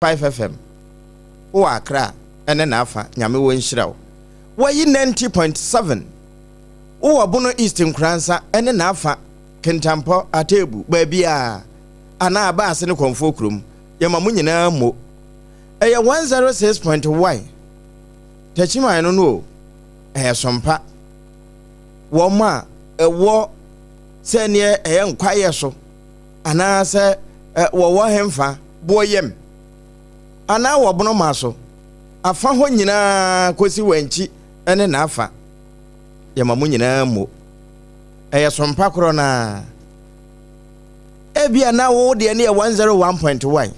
5 FM wowɔ Accra ne n'afa Nyame wɔ nhyira wo. Wayi 90.7 wowɔ Bono East Nkoransa ne n'afa Kintampo, Atebu, baabiaa anaa Abaase ne Kɔmfoɔ kurom yɛma mo nyinaa mmo. Ɛyɛ 106.1 Takyiman no no o, ɛyɛ sompa. Wɔn a ɛwɔ sɛ neɛ ɛyɛ nkwayɛ so anaasɛ wɔwɔ hemfa, boɔ yam, anaa wɔ bonoma so, afa hɔ nyinaa kɔsi wankyi ne n'afa. Yɛma mo nyinaa mmo. Ɛyɛ sompa korɔ no ara. Ebia na wo deɛ no yɛ 101.1.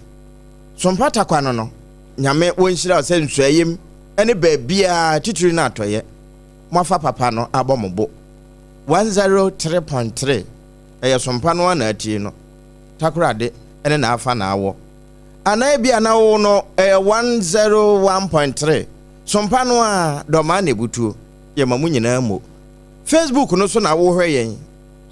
Sompa takwa no no, Nyame wɔnhyira wo sɛ nsuayem ne baabiara titiri no atɔeɛ. Moafa papa no abɔ mo bo. 103.3 ɛyɛ sompa no ara na atie no. Takoradi ne n'afa na awɔ. Anaa ebia na wo no ɛyɛ 101.3 sompa no ara, Dɔmaa na ebutuo. Yɛma mo nyinaa mo. Facebook no so na wohwɛ yɛn,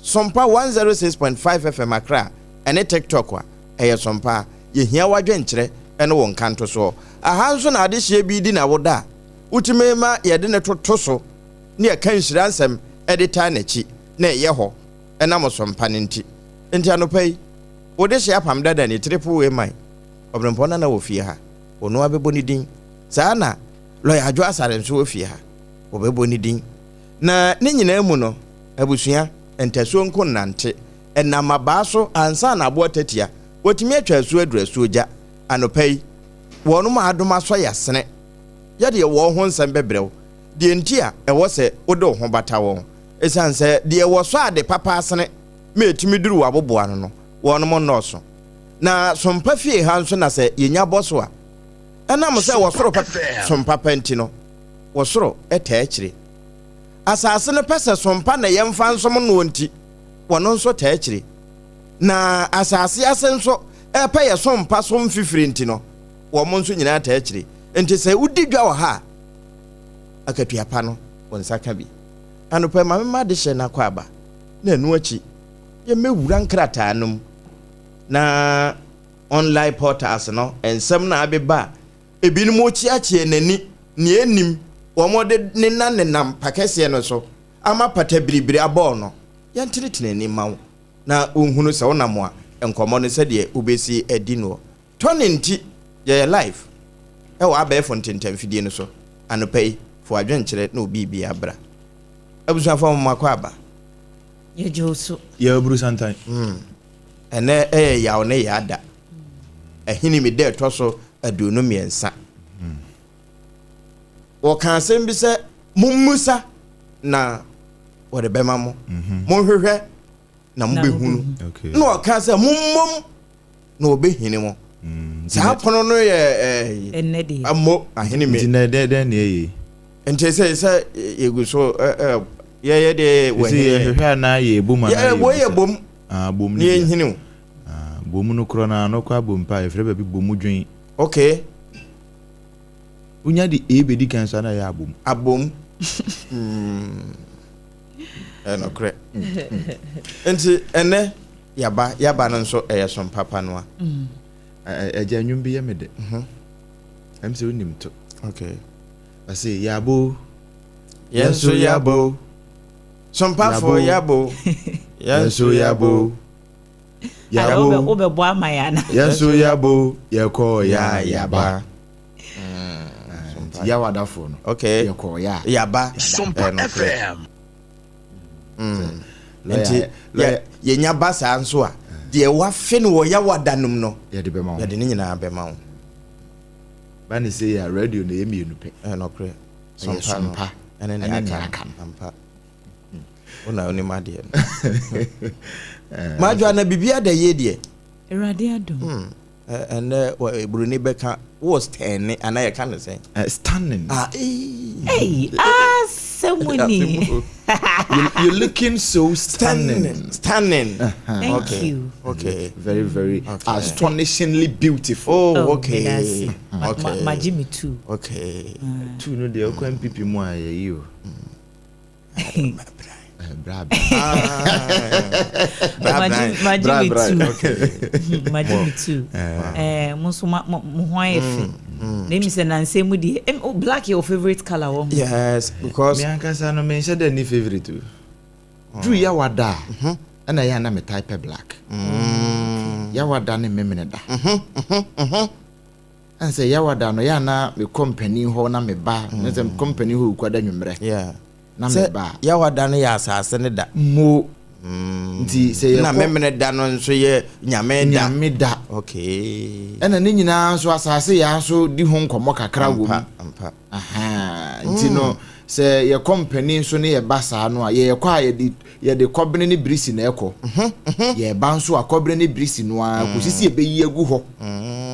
Sompa 106.5 FM Accra ɛne TikTok a, ɛyɛ Sompa. Yɛhia w'adwenkyerɛ ne wo nkantosoɔ. Aha nso na adehyeɛ bi di na woda a, wotumi ma yɛde no toto so ne yɛka nhyira nsɛm de taa n'akyi na ɛyɛ hɔ ɛnam Sompa no nti. Enti anɔpa yi, wo dehye apam dada ni, triple A man, Ɔberempɔn Nana wɔ fie ha, ɔno ara bɛbɔ ne din. Saa na Lɔya Adwo Asare nso wɔ fie ha, wɔbɛbɔ ne din. Na ne nyinaa mu no, abusua, ntasuo nko nnante, ɛnam abaa so ansa na aboa tatia, wɔatumi atwa asuo aduru asuogya. Anɔpa yi, wɔnom a adom asɔ yɛn asene, yɛde wɔn ho nsɛm bɛbrɛ wo, deɛ nti a ɛwɔ sɛ wode wo ho bata wɔn, ɛsiane sɛ deɛ wɔsɔ ade papa asene ma ɛtumi duru w'aboboano no, wɔnom nnɔɔso. Na sompa fie ha nso na sɛ yɛnya bɔ so a, ɛnam sɛ wɔsoro pɛ sompa pa nti no, wɔsoro taa akyire. Asase no pɛ sɛ sompa na yɛmfa nsom noɔ nti, wɔno nso taa akyire. Na asase ase nso ɛpɛ yɛ sompa so mfifire nti no, wɔn nso nyinaa taa akyire. Nti sɛ wodi dwa wɔ ha a, akatua pa no, wo nsa ka bi. Anɔpa yi, ma memma adehyɛ no akɔ aba. Na ɛno akyi, yɛmmɛwura nkrataa no mu na online portals no, nsɛm no a abeba a ebinom rekyeakyea n'ani, nea ɛnnim, wɔde nena nenam pakɛseɛ no so ama pata biribiri abɔɔ no, yɛntenetene ani mma wo na wonhunu sɛ wonam a nkɔmmɔ no sɛdeɛ wobɛsi adi noɔ. Tony nti yɛyɛ live wɔ abɛɛfo ntentanfidie no so anɔpa yi, fa w'adwenkyerɛ ne wo biribiara bra. Abusuafoɔ mo makɔ aba. Yɛgye wo so. Yɛ aburu santan. Mm. Ɛnɛ ɛyɛ yaw ne yaa da. Ahini mi da ɛtɔ so 23. Wɔka asɛm bi sɛ mommusa na wɔde bɛma mo. Monhwehwɛ na mobɛhunu. Na ɔka sɛ mommom na wɔbɛhini mo. Mm, Saa pono no yɛ ɛnɛ deɛ mo ahene mi. Nti na dɛn dɛn na ɛyɛ yi? Nti sɛ sɛ yɛgu so yɛyɛ deɛ wɔ Sɛ yɛhwehwɛ anaa yɛbom anaa yɛbɔ yɛ bom. Ah, bom ne yɛnhini o. Ah, bom no korɔ no ano kɔ abom pa yɛfrɛ baabi bom dwen. Okay. Wonya de A bɛdi kan so ana ɛyɛ abom. Abom. Ɛnokorɛ. Nti ɛnɛ yaba yaba no nso ɛyɛ som papa no a. Ɛgya nnwom bi yɛ me dɛ. Ɛm sɛ wonim to. Okay. Ɔse yabo. Yɛn nso yabo. Sompafoɔ yabo. Yɛn nso yabo. Yabo. Wobɛbɔ ama yɛ ana? Yɛn nso yabo. Yɛkɔ ya yaba. Nti yawadafoɔ no. Okay. Yɛkɔ ya. Yaba. Sompa FM. Nti yɛnya ba saa nso a, deɛ wafe no wɔ yawada nom no, yɛde bɛma wo. Yɛde ne nyinaa bɛma wo. Ba ne sɛ yɛ radio na ɛyɛ mmienu pɛ. Ɛnɔkorɛ. Ɛyɛ sompa ɛne nea aka no. Ampa. Wo na wonim adeɛ no. Madwoa na biribi ada yie deɛ. Awurade adom. Ɛnɛ buroni bɛka wɔ stɛne anaa yɛka no sɛn? Stunning. Ah, ee. Asɛm ni. You're looking so stunning. Stunning. Thank okay. you. Okay. Very, very okay. Astonishingly beautiful. Oh, okay. Oh, okay. Ma, ma, me too. Okay. Two no deɛ ɔkɔ MPP mu a yɛyi o. Bra Magye me tu. Magye me tu. Mo nso mo ho ayɛ fɛ. Na emi sɛ nansa mu deɛ, oh, black yɛ your favorite color wɔ ho. Yes, because. Me ankasa no menhyɛ dɛ ni favorite o. Duru Yawada a, ɛna ɛyɛ a na metaa pɛ black. Yawada ne Memeneda. Ɛn sɛ Yawada no, yɛ a na mekɔ mpanin hɔ na meba. Ne sɛ mekɔ mpanin hɔ Wukuada nwummerɛ. Na meba. Sɛ Yawada no yɛ asase no da. Mo. Nti sɛ yɛkɔ. Na Memeneda no nso yɛ Nyame da. Nyame da. Okay. Ɛna ne nyinaa nso asase yɛ nso di ho nkɔmmɔ kakra wɔ mu. Ampa, ampa. Ahaa, nti no sɛ yɛkɔ mpanin so ne yɛba saa no a, yɛkɔ a yɛde yɛde kɔbene ne birisi na ɛkɔ. Yɛba nso a kɔbene ne birisi no ara kɔsi sɛ yɛbɛyi agu hɔ.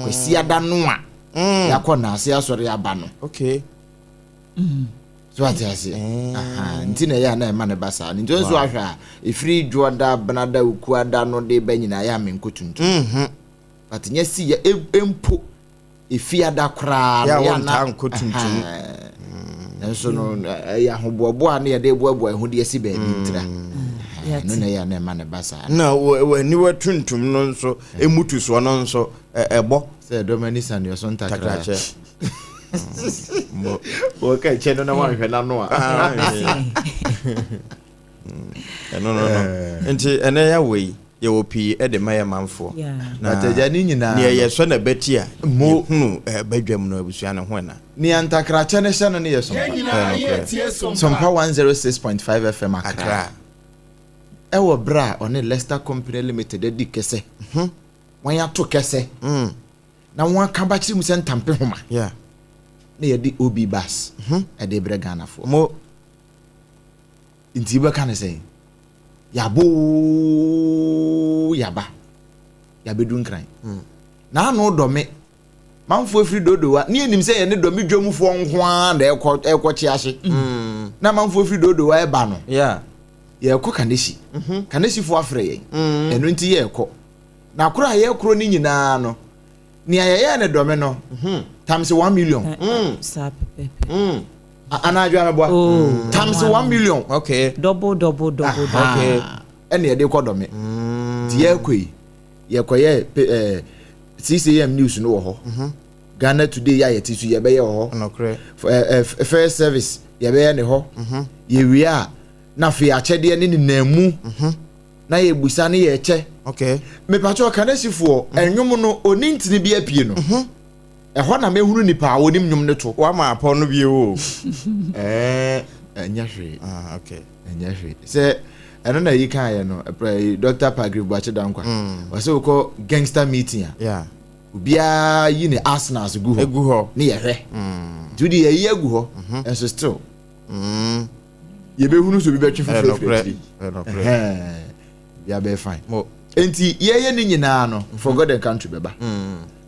Kwasiada no a yɛakɔ Naase asɔre aba no. Okay. So ate aseɛ? Ahaa, nti na ɛyɛ a na ɛma no ba saa no. Nti nso ahwɛ a, ɛfiri Dwoɔda, Benada, Okuada no de ba nyinaa yɛ a menkɔ tuntum. But nyɛ si yɛ mpo Efiada koraa no, Yɛ a yɛ a wɔntaa na nkɔ tuntum. Nanso no, ɛyɛ ahoboaboa a na yɛde boaboa yɛn ho de asi baabi ntira. Ɛno na ɛyɛ a na ɛma no ba saa. Na w'aniwa tuntum no nso, mmutusoɔ no nso, ɛbɔ. Sɛ ɛdɔm ani sane ɔso ntakra. Takrakyɛ. Wɔka kyɛ no na wanhwɛ n'ano a. Ɛno no no. Nti ɛnɛ yɛawɔ yi, yɛwɔ pii de ma yɛ manfoɔ. Na But agya ne nyinaa neɛ no. yɛsɔ na bɛti a, Mo. yɛhunu badwam no abusua no ho ɛna. Nea ntakrakyɛ no hyɛ no no yɛ Yɛn Sompa. nyinaa Ɛyɛ nokorɛ. yɛretie Sompa. Sompa 106.5 FM Accra. Accra. Ɛwɔ berɛ a ɔne Leicester Company Limited adi kɛsɛ. Wɔn ato kɛsɛ. Na wɔn aka bakyere mu sɛ ntampe homa. Na yɛde OB bus ɛde brɛ Ghanafoɔ. Mo. Nti wobɛka no sɛn? Yɛabɔ oo yɛaba. Yɛabɛdu Nkran. Na ano dɔ me. Manfoɔ firi Dodowa. Ne yɛnim sɛ yɛne dɔ me dwamfoɔ nko ara na ɛkɔ ɛkɔkye ahye. Na manfoɔ firi Dodowa ɛba no. Yɛrekɔ Kaneshie. Kaneshiefoɔ afrɛ yɛn. Ɛno nti yɛrekɔ. Na koro a yɛrekoro no nyinaa no, nea yɛyɛɛ no dɔme no, times 1 million. Saa pɛpɛpɛ. Anadwo ameboa. Oh, Times 1 million. Okay. Double, double, double, double. Okay. Ɛna yɛde kɔ dɔme. Nti yɛrekɔ yi, yɛkɔyɛ 6 a.m. news no wɔ hɔ. Ghana Today yɛ a yɛte so yɛbɛyɛ wɔ hɔ. Nokorɛ. First service yɛbɛyɛ ne hɔ. Yɛwie a, na afei akyɛdeɛ ne nenam mu. Na yɛbusa ne yɛkyɛ. Okay. Mepakyɛ Kanesifoɔ, ɛnwom no, ɔni ntini bi apue no. Ɛhɔ na mehunu nipa a wɔnim nnwom no to. Wama apɔ no bio o. Ɛnyɛ hwee. Ah, okay. Ɛnyɛ hwee. Sɛ ɛno na yi kaeɛ no, Dr. Pagrif Boakye Dankwa. Ɔsɛ wokɔ gangster meeting a. Obiara yi ne arsenals gu hɔ. Egu hɔ. Ne yɛhwɛ. Nti wode yɛyi agu hɔ, nso still. Yɛbɛhunu sɛ obi bɛtwe foforɔ afiri akyiri. Bia bɛyɛ fine. Nti yɛyɛ ne nyinaa no, for God and country bɛba.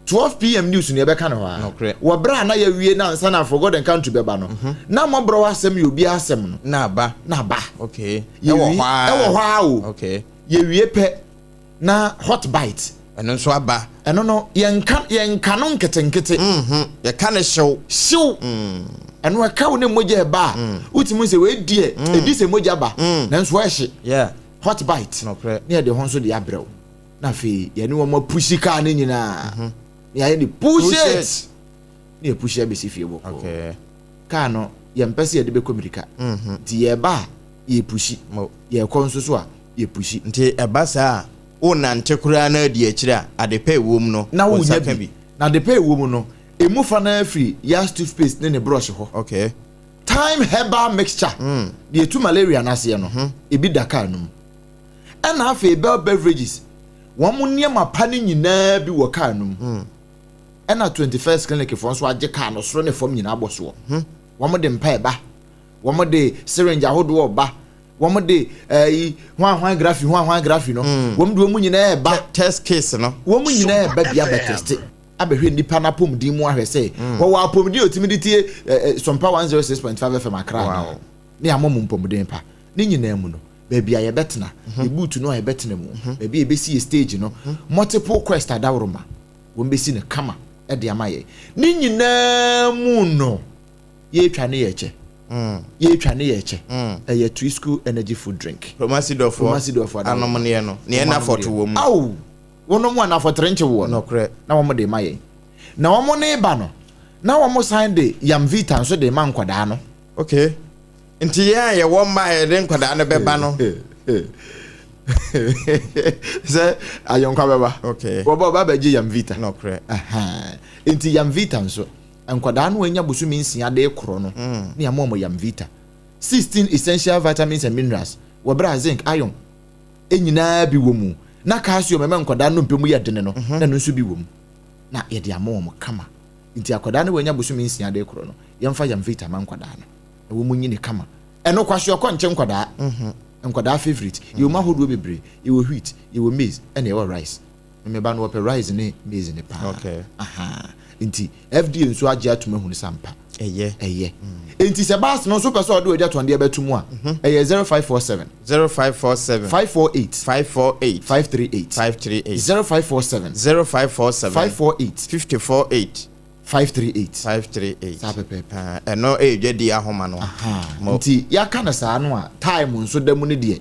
12 pm news no yɛbɛka no hɔ a. Wɔ berɛ a na yɛawie na ansa na for God and country bɛba no, na mmɔborɔ asɛm yɛ obi asɛm no. Na aba. Na aba. Okay. Ɛwɔ hɔ a. Ɛwɔ hɔ a o. Okay. Yɛwie pɛ na hot bite. Ɛno nso aba. Ɛno no yɛnka yɛnka no nketenkete. Yɛka no hyew. Hyew. Ɛno ɛka wo ne mogya ɛba a, wotumi sɛ wei deɛ ɛdi sɛ mogya ba, nanso ɛhye. Hot bite. Nokorɛ. Ne yɛde ho nso de abrɛ wo. Na afei yɛne wɔn apushi kaa no nyinaa. Ne yɛayɛ ne push it. Ne yɛpushi abɛsi fie bɔkɔɔ. Kaa no yɛmpɛ sɛ yɛde bɛkɔ mirika. Nti yɛba a yɛpushi. Yɛkɔ nso so a yɛpushi. Nti ɛba saa a wonante koraa na adi akyire a adepa ɛwɔ mu no na wo nsa wonya ka bi. bi. Na adepa ɛwɔ mu no emu fa no ara firi Yas toothpaste ne ne brush hɔ. Thyme herbal mixture deɛ ɛtu malaria no aseɛ no ebi da kaa no mu. Ɛna afei Bell Beverages wɔn nneɛma pa no nyinaa bi wɔ kaa no mu. Ɛna 21st Clinic foɔ nso agye kaa no soro ne fam nyinaa bɔ soɔ. Wɔn de mpa ɛba, wɔn de syringe ahodoɔ ba, wɔn de ɛyi hwan hwan graphy hwan hwan graphy no, wɔn de wɔn nyinaa ɛba. Test case no. Wɔn nyinaa ɛba bi abɛ teste abɛhwɛ nipa n'apɔmuden mu ahwɛ sɛ wɔwɔ apɔmuden a otumi de tie Sompa 106.5 FM Accra anaa. Ne ama mu mpɔmuden pa. Ne nyinaa mu no, baabi a yɛbɛtena, yɛ boot no a yɛbɛtena mu, baabi a yɛbɛsi yɛ stage no, multiple quest adaworoma, wɔn bɛsi no kama de ama yɛn. Ne nyinaa mu no, yɛretwa ne yɛkyɛ. Yɛtwa ne yɛkyɛ. Ɛyɛ Twisco energy food drink. Promasidɔfoɔ Promasidɔfoɔ adaworo. Anomneɛ no. Neɛ Wɔn na anom fɔto deɛ. wɔ mu. Ao! Wɔnom a na fɔtere nkye woɔ no. Nɔkorɛ. Na wɔn de ma yɛn. Na wɔn ne ba no, na wɔn san de Yamvita nso de ma nkwadaa no. Okay. Nti yɛn a yɛwɔ mma a yɛde nkwadaa no bɛba no. Sɛ ayɔnkwa bɛba. Okay. Wɔba ɔba bɛgye Yamvita. Nɔkorɛ. Ahaa. Nti Yamvita nso, nkwadaa no anya bosome 6 de korɔ no, ne yɛama wɔn Yamvita. 16 essential vitamins and minerals, wɔ berɛ a zinc, iron, nyinaa bi wɔ mu. Na calcium ɛma nkwadaa no nnompe mu yɛ dene no, na ɛno nso bi wɔ mu. Na yɛde ama wɔn kama. Nti akwadaa no wanya bosome 6 de korɔ no, yɛmfa Yamvita ma nkwadaa no. Na wɔn nyini kama. Ɛno kwashiorkor nkyɛ nkwadaa. Nkwadaa favorite. Yɛwɔ mu ahodoɔ bebree. Yɛwɔ wheat, yɛwɔ maize, ɛna yɛwɔ rice. Me ba no wɔpɛ rice ne maize ne paa. Okay. Aha. Nti FDA nso agye atum ahunu sɛ ampa. Ɛyɛ. Ɛyɛ. Nti sɛ baas no nso pɛ sɛ ɔde ɔgya tɔndeɛ bɛto mu a, ɛyɛ 0547. 0547. 548. 548. 538. 538. 0547. 0547. 548. 548. 538. 538. Saa pɛpɛɛpɛ. Ah, ɛno ɛyɛ dwadi ahoma no. Mo. Nti yɛaka no saa no a, time nso da mu no deɛ,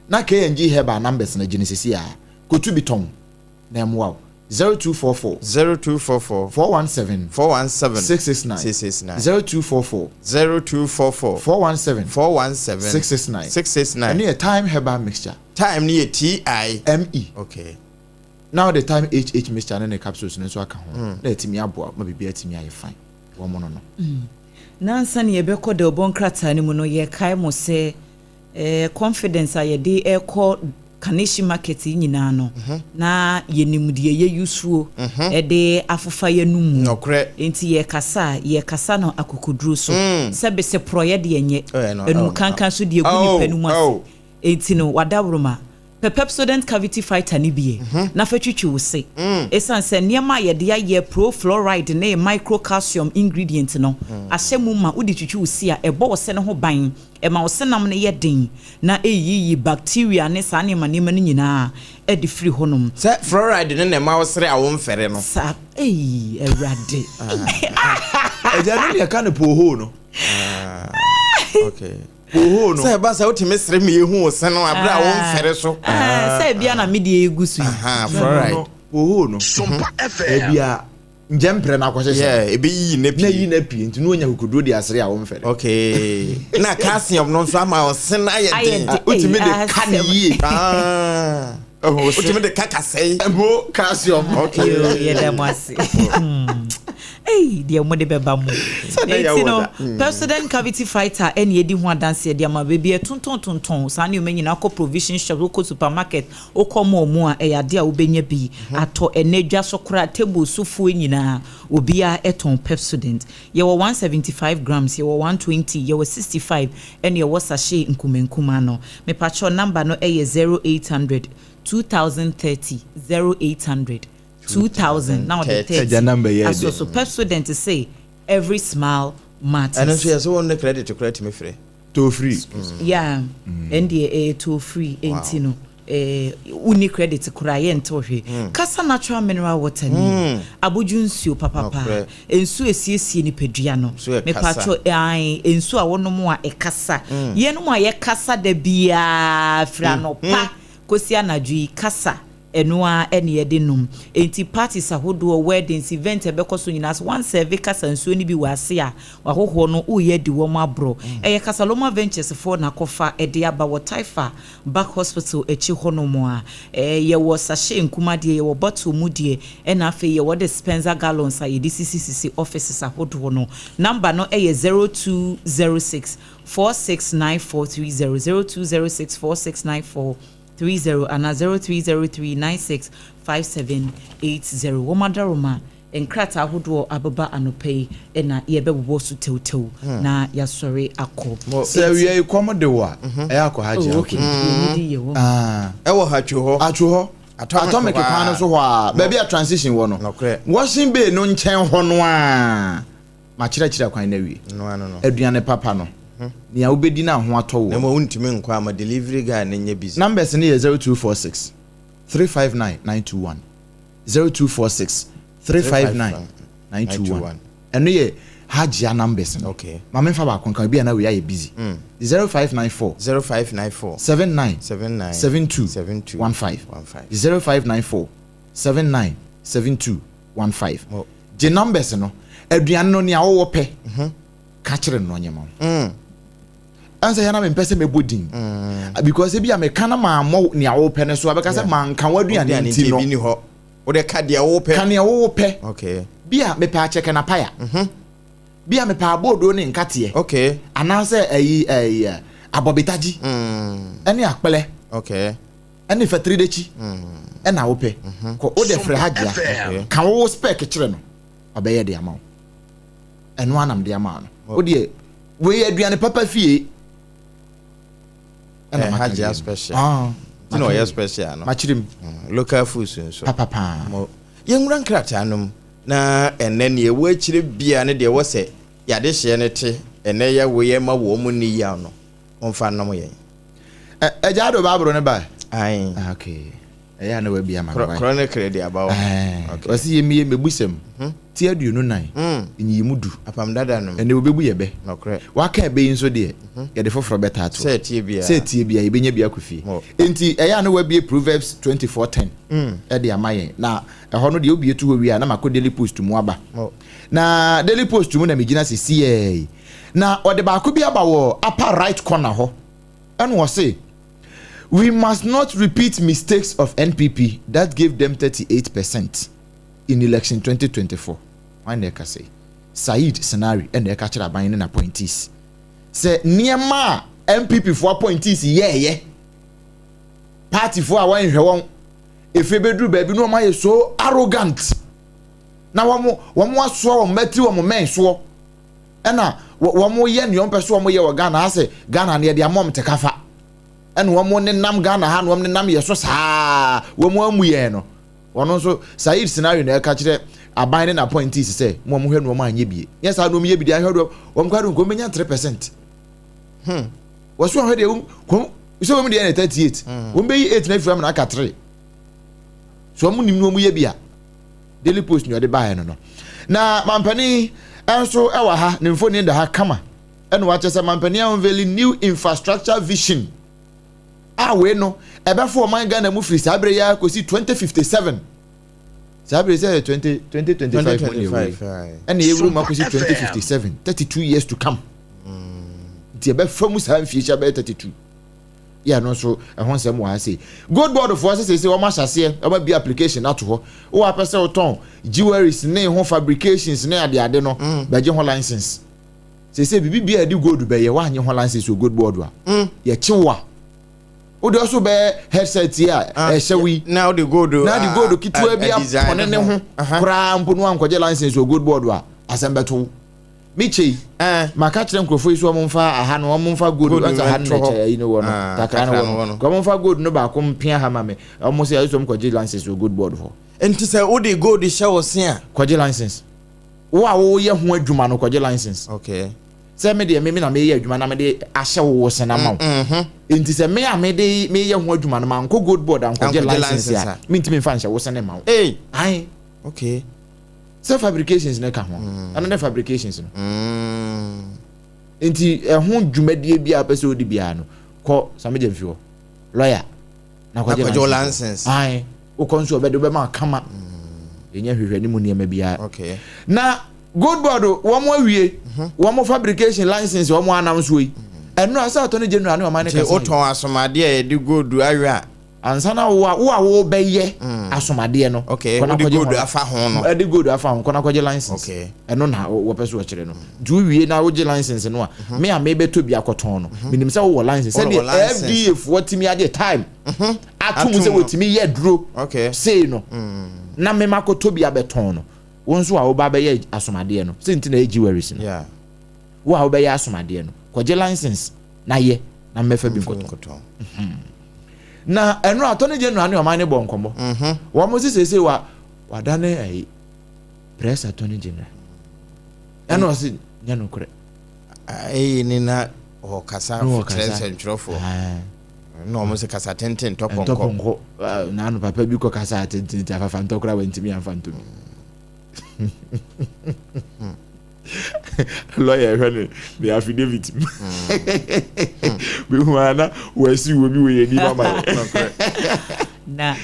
na KNG Herbal numbers no gye no sisi a, kotu bi tɔn na ɛmmoa wo. 0244. 0244. 417. 417. 669. 669. 0244. 0244. 417. 417. 669. 669. Ɛno yɛ Time Herbal Mixture. Time no yɛ T I M E. Okay. Na wode Time HH mixture ne ne capsules no nso aka ho na atumi aboa ma biribiara atumi ayɛ fine. Wɔn no no. Na ansa na yɛbɛkɔ dawubɔ nkrataa no mu no, yɛkae mo sɛ eh, confidence a yɛde rekɔ Kaneshie market yi nyinaa no, na yɛnim deɛ yɛyusuo de afofa yɛn no mu. Nɔkorɛ. Enti yɛkasa a, yɛkasa no akokoduro so. Sɛ bese porɔeɛ deɛ nyɛ, anum kankan so deɛ gu nipa no mu ase. Enti no, wadaworoma. Pɛ Pepsodent Cavity Fighter no bi ɛ, na fa twitwi wo se. Esiane sɛ nneɛma a yɛde ayɛ pro-fluoride ne micro-calcium ingredient no ahyɛ mu ma wode twitwi wo se a, ɛbɔ wo se no ho ban, ɛma wo senam no yɛ den, na eyiyi bacteria ne saa nneɛma nneɛma no nyinaa de firi hɔnom. Sɛ fluoride no na ɛma wo sere a womfɛre no. Saa, ei, Awurade. Agya no deɛ ɛka no poohoo no. Okay. Poohoo no. Sɛ ɛba sɛ wotumi sere ma yɛhu wo se no abere a womfɛre so. Sɛ ebia na me deɛ egu so yi. Fluoride. Poohoo no. Ebi a ngyɛ mprɛ na akɔhyehyɛ. Yeah, ebi yiyi ne pie. Na yi na pie nti na onya kokoduro de asere a womfɛre. Okay. Na calcium no nso ama ɔse no ayɛ den. Wotumi de ka ne yie. Wotumi de ka kasɛe. Mo calcium. Okay. Yɛda mo ase. Ei, deɛ mo de bɛba mo. Enti no, Pepsodent Cavity Fighter ɛna edi ho adanseɛ de ama baabi a ɛtontɔn tontɔn saa nneɛma nyinaa kɔ provision shop, wokɔ supermarket, wokɔ mall mu a ɛyɛ adeɛ a wobɛnya bi atɔ. Ɛnɛ dwa so koraa table sofoɔ nyinaa obiara ɛtɔn Pepsodent. Yɛwɔ 175 grams, yɛwɔ 120, yɛwɔ 65 ɛna yɛwɔ sachet nkumankuma no. Mepakyɛw number no ɛyɛ 0800 2030 0800 2000 na ɔde 30 aso so. Pepsodent say every smile matters. Ɛno nso yɛ sɛ wɔn ne credit koraa tumi frɛ. Toll free. Yeah, ɛn deɛ ɛyɛ toll free ɛnti no wonni credit koraa yɛntew hwee. Kasa Natural Mineral Water ni abodwo nsuo papapa, nsuo esiesie nipadua no. Mepatwo ae, nsuo a wɔnom a ɛkasa yɛnom a yɛkasa da biara firi anɔpa kɔsi anadwo yi kasa ɛno a ɛne yɛde nom. Enti parties ahodoɔ, weddings, event ɛbɛkɔ so nyinaa so one serve kasa nsuo no bi wɔ ase a ahohoɔ no woyɛ di wɔn aborɔ. Ɛyɛ Kasaloma Ventures foɔ n'akɔfa ɛde aba wɔ Taifa Back Hospital akyi hɔnom a yɛwɔ sachet nkuma deɛ, yɛwɔ bottle mu deɛ, ɛna afei yɛwɔ dispenser gallons a yɛde sisisisi offices ahodoɔ no. Number no ɛyɛ 0206 469430, 0206 469430 ana 0303 965780. Wɔn adaroma nkrataa ahodoɔ abeba anɔpa yi ɛna yɛbɛbobɔ so tewtew na yɛasɔre akɔ. Sɛ awia yi kɔm de wɔ a, ɛyɛ akɔ ha gye. Oh, okay. Yɛn di yɛ wɔ. Ɛwɔ hatwo hɔ. Atwo hɔ. Atomic Atomic hɔ a. Kwan no so hɔ a, baabi a transition wɔ no. Nɔkorɛ. Washing bay no nkyɛn hɔ no a, makyerɛkyerɛ kwan no awie. No ano no. Aduane papa no, nea wobɛdi no a ho atɔ Na wɔ. mo wontumi nkɔ ama delivery guy no nyɛ busy. Numbers no yɛ 0246 359 921, 0246 359 921. Ɛno yɛ Hajia numbers no. Okay. Ma memfa baako nka bi a na wei ayɛ busy. 0594 0594 79 79 72 72 15. 15. 0594 79 72 15. Mo. Gye numbers no. Aduane no nea wowɔ pɛ. Ka kyerɛ no na ɔnyɛ ma wo. Ɛnsɛ yɛ na mempɛ sɛ mɛbɔ din. Because ebi a meka na mammɔ nea wopɛ no so a bɛka sɛ manka w'aduane Aduane nti nti no. ebi ni hɔ. Wode ka deɛ wopɛ. Ka nea wowɔ pɛ. Okay. Bi a mepɛ akyɛkɛ na paya. Bi a mepɛ abɔɔdo ne nkateɛ. Okay. Anaasɛ ɛyi ɛyi abɔbetagyi. Ɛne akpɛlɛ. Okay. Ɛne fɛtiridekyi. Ɛna wopɛ. Kɔ wode frɛ Hajia. Okay. Ka wo spec kyerɛ no. Ɔbɛyɛ de ama wo. Ɛno anam de ama no. Wodeɛ wei aduane papa fie. Ɛna maka Hajia wie no. special. Ah, Nti na ɔyɛ special no. Makyerɛ mu. Local foods nso. Papa paa. Mo yɛnwura nkrataa no mu na ɛnɛ neɛ ɛwɔ akyire bia ne deɛ ɛwɔ sɛ yɛade hyeɛ no te ɛnɛ yɛ wo yɛ ma wɔ mu ni yaw no ɔmfa nnom yɛn. Ɛgya ado baaburo ne ba. Ae. Ah, okay. Ɛyɛ a na wabi ama no. Chronicle de aba hɔ. Okay. Wɔsi yɛ mi yɛ mebusɛm. Ti 24. Nyiyimu 10. Apam dada no mu. Ɛnɛ obebu yɛ bɛ. Nɔkorɛ. Waka ɛbɛ yi nso deɛ yɛde foforɔ bɛta ato. Sɛ ɛtie bia. Sɛ ɛtie bia yɛbɛnya bi akɔ fie. Enti ɛyɛ a na wabie Proverbs 24:10 ɛde ama yɛn. Na ɛhɔ no deɛ obie to hɔ wie a na makɔ Daily Post mu aba. Na Daily Post mu na megyina sisi yɛ. Na ɔde baako bi aba wɔ upper right corner hɔ. Ɛna ɔse, we must not repeat mistakes of NPP that gave them 38% in election 2024. Why na ɛka sɛ Said Sinari ɛna ɛka kyerɛ aban ne appointees sɛ nneɛma a NPP fo appointees yɛɛyɛ, party fo a wɔnhwɛ wɔn efe bɛduru baabi na wɔn ayɛ so arrogant na wɔn asoa wɔn mɛtiri wɔn mɛn soɔ, ɛna wɔn yɛ nea wɔn pɛ so wɔn yɛ wɔ Ghana ha sɛ Ghana no yɛde ama wɔn te kafa, ɛna wɔn nenam Ghana ha na wɔn nenam yɛ so saa wɔn amu yɛn no. Wɔn nso Said Sinari na ɛka kyerɛ aban ne na appointees sɛ mo a mo hwɛ no wɔn anyɛ bie nyɛ saa na wɔn yɛ bi deɛ ahwɛ deɛ wɔn kɔ ado nkɔm bɛnya 3%. Wɔso ahwɛ deɛ wɔn sɛ wɔn deɛ yɛ 38 wɔn bɛyi 8 na efiri ama na aka 3 so wɔn nim na wɔn yɛ bi a. Daily Post ni ɔde baeɛ no. Na mampanin nso ɛwɔ ha, ne mfoni da ha kama, ɛna wakyɛ sɛ mampanin unveiling new infrastructure vision a wei no ɛbɛfo ɔman Ghana mu firi saa abere yi akɔsi 2057. Saa abere sɛ 2025 mu ne ɛwɔ yi, ɛna yɛwura mu akɔsi 2057, 32 years to come. Nti ɛbɛfa mu saa mfie hyɛ bɛyɛ 32. Yɛ no nso ɛho nsɛm wɔ ha sei. Gold Board foɔ sɛ sɛ wɔn ahyɛ aseɛ wɔn abi application ato hɔ. Wowɔ apɛ sɛ wotɔn jewelries ne ho fabrications ne adeade no, bɛgye ho license. Sɛ biribi bi a yɛde gold bɛyɛ woanyɛ ho license wɔ Gold Board a, yɛkye wo a wode ɔso bɛyɛ headset yi a ɛhyɛ wo yi na wode gold na de gold ketewa bi apɔne ne ho koraa mpo no ankɔgye license wɔ Gold Board a, asɛm bɛto wo. Mekyɛ yi maka kyerɛ nkurɔfoɔ yi so wɔn mfa aha no, wɔn mfa gold wɔn aha no n'akyɛ yi no wɔ no takra no wɔ no wɔn mfa gold no baako mpia ha ma me. Wɔn sɛ ɛsɛ wɔn kɔgye license wɔ Gold Board hɔ. Nti sɛ wode gold hyɛ wo se a, kɔgye license. Wo a woyɛ ho adwuma no kɔgye license. Okay. Sɛ me deɛ me na meyɛ adwuma na mede ahyɛ wo se na ma wo. Nti sɛ me a mede meyɛ ho adwuma no mankɔ Gold Board ankɔgye license a, mentumi mfa nhyɛ wo se ne ma wo. Hey. Ae. Okay. Sɛ fabrications ne ka ho. Ɛno ne fabrications no. Nti ɛho dwumadie bi a pɛ sɛ odi biara no kɔ Sammy Gyamfi hɔ. Lawyer na kɔgye license. Ae. Wokɔ nso ɔbɛde wobɛma kama. Ɛnyɛ hwehwɛ ne mu nneɛma biara. Okay. Na Gold Board wɔn awie wɔn fabrication license wɔn anam so yi. Ɛno asa Attorney General ne ɔman ne kasa. Nti wotɔn asomadeɛ a yɛde gold ayɛ a, ansa na wo a wo bɛyɛ asomadeɛ no. Okay, wode gold afa ho no. Ɛde gold afa ho kɔ na kɔgye license. Okay. Ɛno na wɔpɛ so wɔkyerɛ no. Nti wowie na wogye license no a, me a mebɛtɔ bi akɔtɔn no, menim sɛ wowɔ license. Sɛdeɛ FDA foɔ tumi agye time atom sɛ wɔtumi yɛ duro sei no, na me makɔtɔ bi abɛtɔn no. Wo nso a woba bɛyɛ asomadeɛ no, sɛ nti na ɛyɛ jewelries no. Wo a wobɛyɛ asomadeɛ no, kɔgye license na yɛ na mmɛfa bi nkɔtɔn. Na ɛno Attorney General ne ɔman ne bɔ nkɔmmɔ. Wɔn mo sisi wa wadane ɛyi press Attorney General. Ɛna ɔsi nyɛ no korɛ. Ɛyi ni na ɔkasa kyerɛ nsɛntwerɛfoɔ. Na wɔn sɛ kasa tenten ntɔpɔnkɔ. Ntɔpɔnkɔ. Na ano papa bi kɔ kasa tenten ti afafa ntɔkora wɔ ntumi anfa ntɔmi. Lawyer hwɛ ne ne affidavit mu. Mehu a na wɔasi wɔ bi wɔ yɛn anim ama yɛ. Na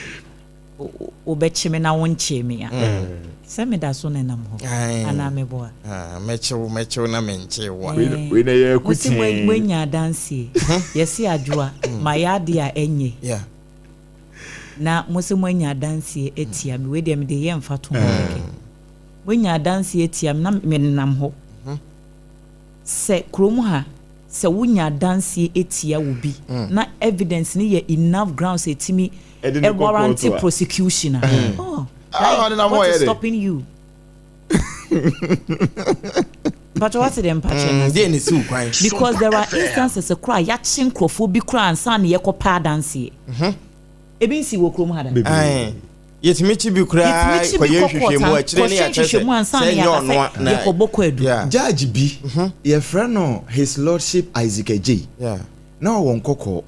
wobɛkye me na wonkyee me a, sɛ meda so nenam hɔ anaa meboa? Mɛkye wo, mɛkye wo na menkyee wo a. Wei na ɛyɛ Mo se akutee. moanya adanseɛ. Yɛse Adwoa, mayɛ adeɛ a ɛnyɛ. Na mo se moanya adanseɛ atia me. Wei deɛ mede yɛ mfatoho kɛkɛ. Moanya adanseɛ atia me na menenam hɔ. Sɛ kurom ha, sɛ wonya adanseɛ tia obi na evidence no yɛ enough grounds a ɛtumi warrant prosecution a, oh, like, what is stopping you? Mpakyɛ wate deɛ mpakyɛ no ase? Because there are instances koraa yɛakye nkurɔfoɔ bi koraa ansa na yɛkɔpɛ adanseɛ. Ebi nsi wɔ kurom ha da. Yɛtumi kyi bi koraa kɔyɛ nhwehwɛmu akyire ne yɛakyerɛ sɛ sɛ ɛnyɛ ɔno a na yɛkɔbɔ kwaadu. Judge bi, yɛfrɛ no His Lordship Isaac Adjei, na ɔwɔ Nkɔkɔɔ.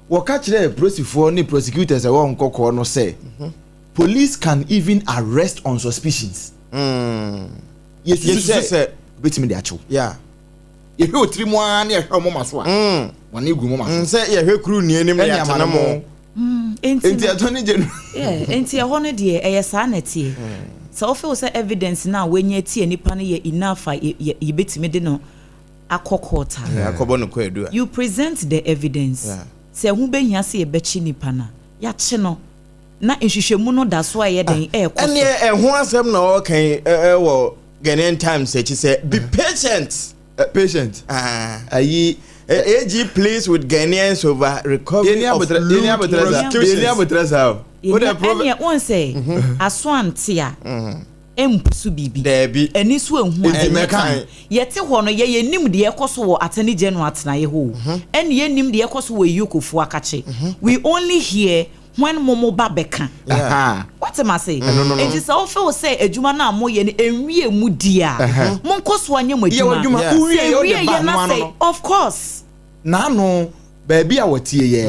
Wɔka kyerɛɛ polisifoɔ ne prosecutors a ɛwɔ Nkɔkɔɔ no sɛ, Police can even arrest on suspicions. Yɛsusu sɛ wobɛtumi de akye wo. Yɛhwɛ wo tiri mu ara ne yɛhwɛ wo moma so a, wɔne gu moma so. Sɛ yɛhwɛ kuru ni anim na yɛatene mo. Nti ɛtɔ ne gye no. Nti ɛhɔ no deɛ ɛyɛ saa na ɛteɛ. Sɛ wo feel sɛ evidence no a wanya atia nipa no yɛ enough a yɛbɛtumi de no akɔ court a. Akɔbɔ no kwaadu a. You present the evidence. Sɛ ɛho bɛhia sɛ yɛbɛkye nipa no a, yɛakye no. Na nhwehwɛmu no da so a ɛyɛ dɛn ɛrekɔ so. Ɛneɛ ɛho asɛm na ɔreka yi wɔ Ghanaian Times akyi sɛ be patient. Patient. Ayi. AG pleads with Ghanaians over recovery of loot prosecutions. Yɛni abotrɛ saa o. Ɛneɛ wɔn sɛ aso ante a ɛmpusu biribi. Daabi. Ani so ehu a ɛnyɛ kan. Yɛte hɔ no yɛ yɛnim deɛ ɛkɔ so wɔ Attorney General atenaeɛ hɔ o. Ɛne yɛnim deɛ ɛkɔ so wɔ Eyokofoɔ akakye. We only hear when mo mo ba bɛka. Wate m'ase? Enti sɛ wo feel sɛ adwuma no a moyɛ no ɛnwie mu di a, monkɔ so anyɛ mo adwuma. Sɛ ɛwie yɛ na sɛ, of course. N'ano baabi a wɔteɛ yɛ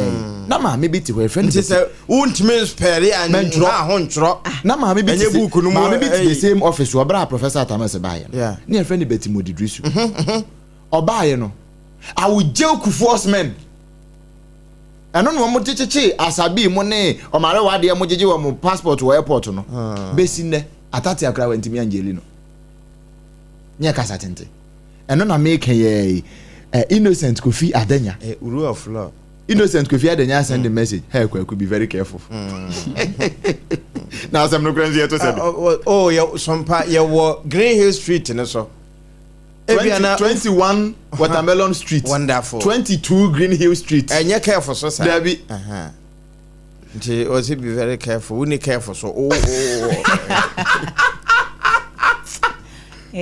na maame bi te hɔ yɛfrɛ no Nti sɛ wontumi nspɛre a Mɛntwerɛ. ho ntwerɛ. Na maame bi te Ɛnyɛ book no mu, maame bi te the ɛyi. same office wɔ berɛ a Professor Atta Mills baeɛ no. Ne yɛfrɛ no Betty Modidrisu. Ɔbaeɛ no, I will jail Kufuor's men. Ɛno na wɔn de kyekyee Asabi mo ne Ɔmarewa deɛ mo gyegye wɔn passport wɔ airport no. Besi nnɛ, Atatea koraa wantumi angyeli no. Nyɛ kasa tente. Ɛno na meka yɛ yi. Innocent Kofi Adanya. Rule of law. Innocent Kofi Adanya send the message. Hey Kwaku, be very careful. Na asɛm no kora nso yɛto sɛ bi. Oh, yɛ sompa yɛwɔ Green Hill Street no so. 21 Watermelon Street. Wonderful. 22 Green Hill Street. Ɛnyɛ careful so saa. Dabi. Nti ɔsi be very careful. Wuni careful so. Oh, oh, oh.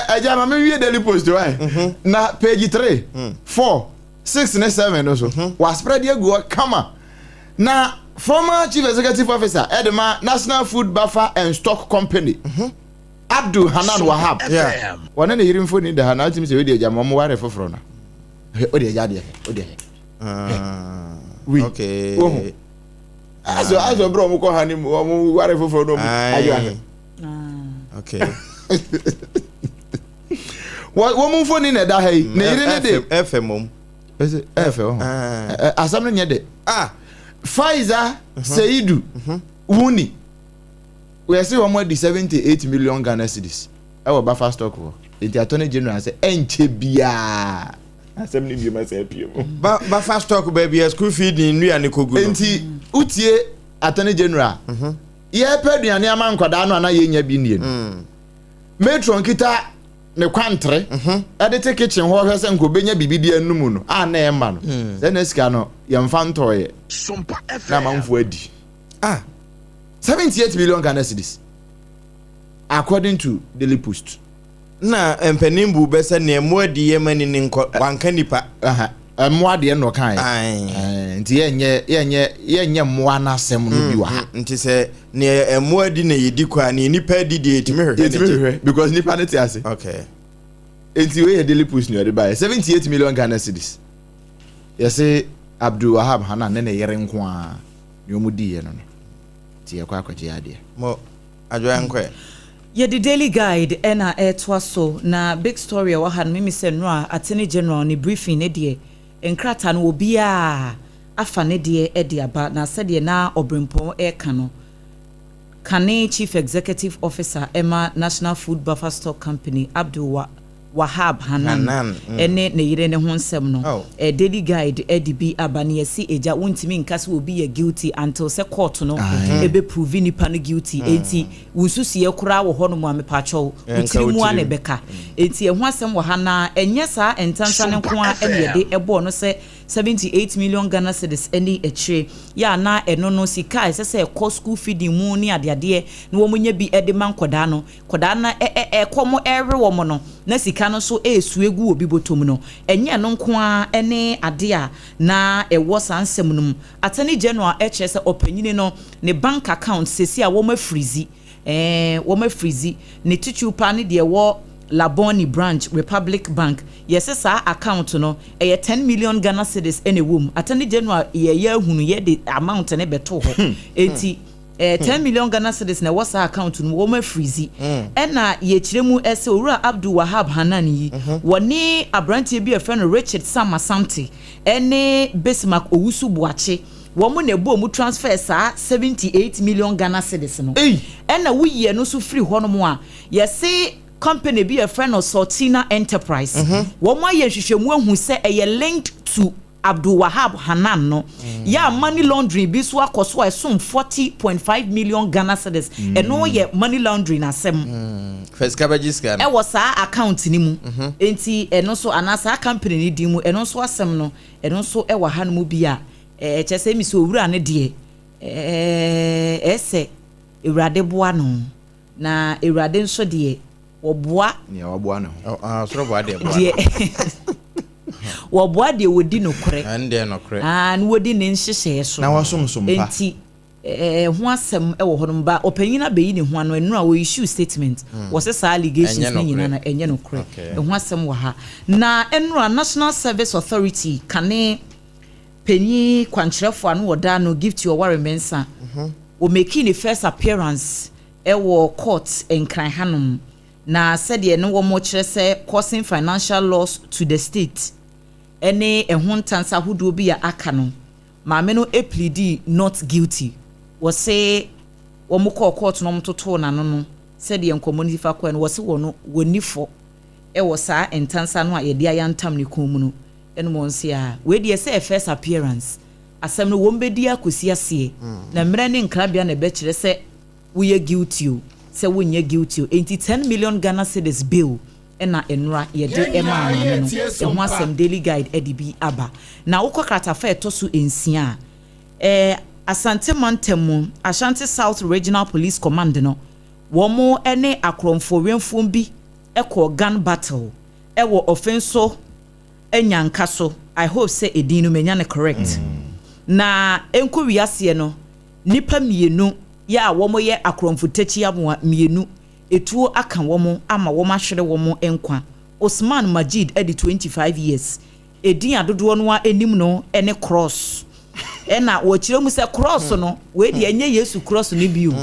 Ɛgya ma mi wie Daily Post wa na page 3, 4, 6 ne 7 no so. Wa spread agu hɔ kama. Na former chief executive officer ɛde ma National Food Buffer and Stock Company. Abdul Hanan Wahab. Wɔne ne yere mfoni da ha na atumi sɛ wodi agya ma ɔmo ware foforɔ no. Hwɛ odi agya deɛ hwɛ odi hwɛ. Wi. Okay. Wohu. Aso aso bere ɔmo kɔ ha ne mu ɔmo ware foforɔ no ɔmo ayɔ ahwɛ. Okay. Wɔn mu mfoni na ɛda ha yi. Ne yere ne de. Ɛfɛ mom. Ɛfɛ ɔho. Asɛm no nyɛ de. Ah. Faiza Seidu Wuni. Wɔyɛse wɔn adi 78 million Ghana cedis ɛwɔ buffer stock hɔ. Enti Attorney General sɛ ɛnkyɛ biara asɛm no bio ma sɛ apue mu. Ba buffer stock baabi a school feeding nnua no kɔgu no. Enti wotie Attorney General yɛpɛ aduane ama nkwadaa no a na yɛnya bi nnie no. Matron kita ne kwantere ɛde te kitchen hɔ hwɛ sɛ nka obɛnya biribi de anum no a na ɛma no. Sɛ na sika no yɛmfa ntɔɔyɛ na amanfoɔ adi. Ah. 78 million Ghana cedis according to Daily Post. Na mpanin bu bɛ sɛ nea mmoa di yɛ ma ni ne nkɔ wanka nipa. Mmoa deɛ na ɔka yɛ. Nti yɛnyɛ yɛnyɛ yɛnyɛ mmoa n'asɛm no bi wɔ ha. Nti sɛ nea mmoa di na yɛdi kɔ a nea nipa di deɛ yɛtumi hwehwɛ ne Yɛtumi hwehwɛ because nipa ne te ase. Okay. Nti wei yɛ Daily Post na ɔde baeɛ 78 million Ghana cedis. Yɛse Abdul Wahab Hanan ne ne yere nko ara nea wɔn diiɛ no no. Nti yɛkɔ akɔgye adeɛ. Mo adwoa nkɔɛ. Yɛde Daily Guide ɛna ɛtoa so. Na big story a ɛwɔ ha no, mimi sɛ nnora Attorney General ne briefing ne deɛ, nkrataa no obiara afa ne deɛ de aba. Na sɛdeɛ na ɔbrempɔn ɛreka no, kane Chief Executive Officer ɛma National Food Buffer Stock Company, Abdul Wahab Hanan, Hanan. ɛne ne yere ne ho nsɛm no, Daily Guide ɛde bi aba. Ne yɛsi agya wontumi nka sɛ obi yɛ guilty until sɛ court no ɛbɛ prove nipa no guilty. Enti wo nsusuiɛ koraa wɔ hɔnom a, mepakyɛw, Ɛnka wotiri mu a na wo tirim. ɛbɛka. Enti ɛho asɛm wɔ ha. Na ɛnyɛ saa ntansa ne nko a ɛne yɛde ɛbɔɔ no sɛ 78 million Ghana cedis ɛne akyire yɛ ana. Ɛno no, sika a ɛsɛ sɛ ɛkɔ school feeding mu ne adeadeɛ na wɔn nyɛ bi ɛde ma nkɔdaa no, nkɔdaa no ɛ ɛ ɛkɔm ɛrewe wɔn no, na sika no nso ɛresu egu obi bɔtɔm no, ɛnyɛ ɛno nko ara ɛne adeɛ a na ɛwɔ saa nsɛm no mu. Attorney General ɛkyerɛ sɛ ɔpanyini no ne bank account sesi a wɔn afreeze, wɔn afreeze ne titiriw paa ne deɛ ɛwɔ Labone branch, Republic Bank. Yɛsɛ saa account no ɛyɛ 10 million Ghana cedis ɛna ɛwɔ mu. Attorney General yɛyɛ ahunu yɛde amount ne bɛto hɔ. Eti 10 million Ghana cedis na ɛwɔ saa account no, wɔn afreeze. Ɛna yɛkyerɛ mu ɛsɛ Owura Abdul Wahab Hanan yi, wɔne aberanteɛ bi a yɛfrɛ no Richard Sam Asante ɛne Bismarck Owusu Buakye, wɔn na ɛbɔ mu transfer saa 78 million Ghana cedis no. Ei! Ɛna woyi ɛno nso firi hɔnom a, yɛse company bi a yɛfrɛ no Sortina Enterprise, wɔn ayɛ nhwehwɛmu ahu sɛ ɛyɛ linked to Abdul Wahab Hanan no yɛ a, money laundering bi so akɔ so a ɛsom 40.5 million Ghana cedis. Ɛno yɛ money laundering asɛm. Fɛ sika bɛgye sika no. Ɛwɔ saa account ni mu. Nti ɛno nso anaa saa company ni din mu, ɛno nso asɛm no, ɛno nso ɛwɔ ha no mu bi a ɛkyɛ sɛ emi sɛ owura ne deɛ, ɛsɛ Ewurade boa no, na Ewurade nso deɛ wɔboa. Nea waboa ne ho. Ɔ, ah, soro boa deɛ boa. Deɛ wɔboa deɛ wɔdi nokorɛ. Ɛn deɛ nokorɛ. Aa, na wɔdi ne nhyehyɛeɛ so. Na wasomsom pa. Nti ho asɛm ɛwɔ hɔ nom ba. Ɔpanyin abɛyi ne ho ano ɛnura wɔ issue statement, wɔsɛ saa allegations Ɛnyɛ ne nokorɛ. nyinaa na ɛnyɛ nokorɛ. Ɛho asɛm wɔ ha. Na ɛnura National Service Authority kane panyin kwankyerɛfoɔ ano wɔda no, Gifty Oware Mensah, wɔ making ne first appearance ɛwɔ court Nkran hanom. Na sɛdeɛ ne wɔn kyerɛ sɛ causing financial loss to the state ɛne ɛho ntansa ahodoɔ bi a aka no, maame no plead not guilty. Wɔse wɔn kɔɔ court na wɔn totoo n'ano no, sɛdeɛ nkɔmɔ no fa kɔɛ no, wɔse wɔn no wɔni fɔ ɛwɔ saa ntansa no a yɛde ayantam ne kɔn mu no. Ɛna wɔn se a wei deɛ sɛ first appearance asɛm no, wɔn bɛdi akɔsi aseɛ na mmerɛ ne nkrabea na ɛbɛkyerɛ sɛ woyɛ guilty o, sɛ wonyɛ guilty o. Enti 10 million Ghana cedis bail ɛna nnora yɛde ɛma maame no. Ɛho asɛm Daily Guide ɛde bi aba. Na wokɔ kratafa a ɛtɔ so 6 a, Asante mantam mu, Ashanti South Regional Police Command no, wɔn ne akorɔmfoɔ wɛnfoɔ bi ɛkɔ gun battle ɛwɔ Ɔfɛn Anyanka so. I hope sɛ edin no menya no correct. Na nkɔ wiaseɛ no, nipa mmienu yɛ a wɔn yɛ akorɔmfo takyi amoa mmienu, etuo aka wɔn ama wɔn ahwere wɔn nkwa. Osman Majid ɛde 25 years, edin adodoɔ no anim no ɛne Cross. Ɛna wɔkyerɛ mu sɛ Cross no wei deɛ, ɛnyɛ Yesu cross no bi o.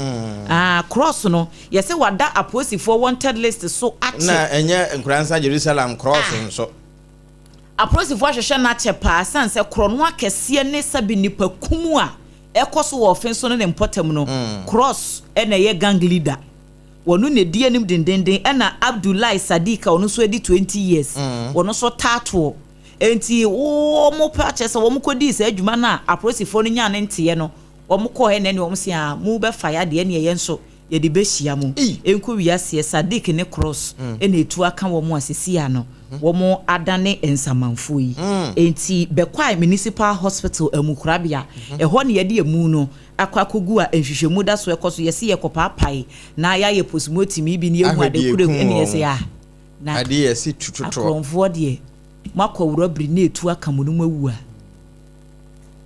Ah, Cross no, yɛsɛ wada apolisifoɔ wanted list so akyɛ. Na ɛnyɛ Nkoransa Jerusalem cross nso. Apolisifoɔ ahwehwɛ n'akyɛ paa san sɛ korɔno akɛseɛ ne sɛbi nipa kum a ɛkɔ so wɔ ɔfen so ne ne mpɔtam no, Cross ɛna ɛyɛ gang leader, wɔno na edi anim dendenden. Ɛna Abdullahi Sadiq a ɔno nso adi 20 years, wɔno nso taatoɔ. Nti wɔn pɛ akyɛ sɛ wɔn kɔdii saa adwuma no a, apolisifoɔ no nyaa ne nteɛ no, wɔn kɔɔ ɛna ɛne wɔn sɛ a mo bɛfa ya deɛ, ɛne ɛyɛ nso yɛde bɛhyia mo. Nko wiaseɛ Sadiq ne Cross ɛna etu aka wɔn a sisi ano wɔn adane nsamanfoɔ yi. Nti Bɛkwae Municipal Hospital amukorabea ɛhɔ ne yɛde emu no akɔ akɔgu a nhwehwɛmu da so ɛkɔ so. Yɛsi yɛ kɔpaapae na yɛayɛ postmortem yi bi ne yɛhu Ahwɛ ade deɛ kure ekum ɛne wɔn. yɛsɛ a na Adeɛ yɛ si tututoɔ. Akorɔmfoɔ deɛ, moakɔ wura biri na etu aka mo no mu awu a,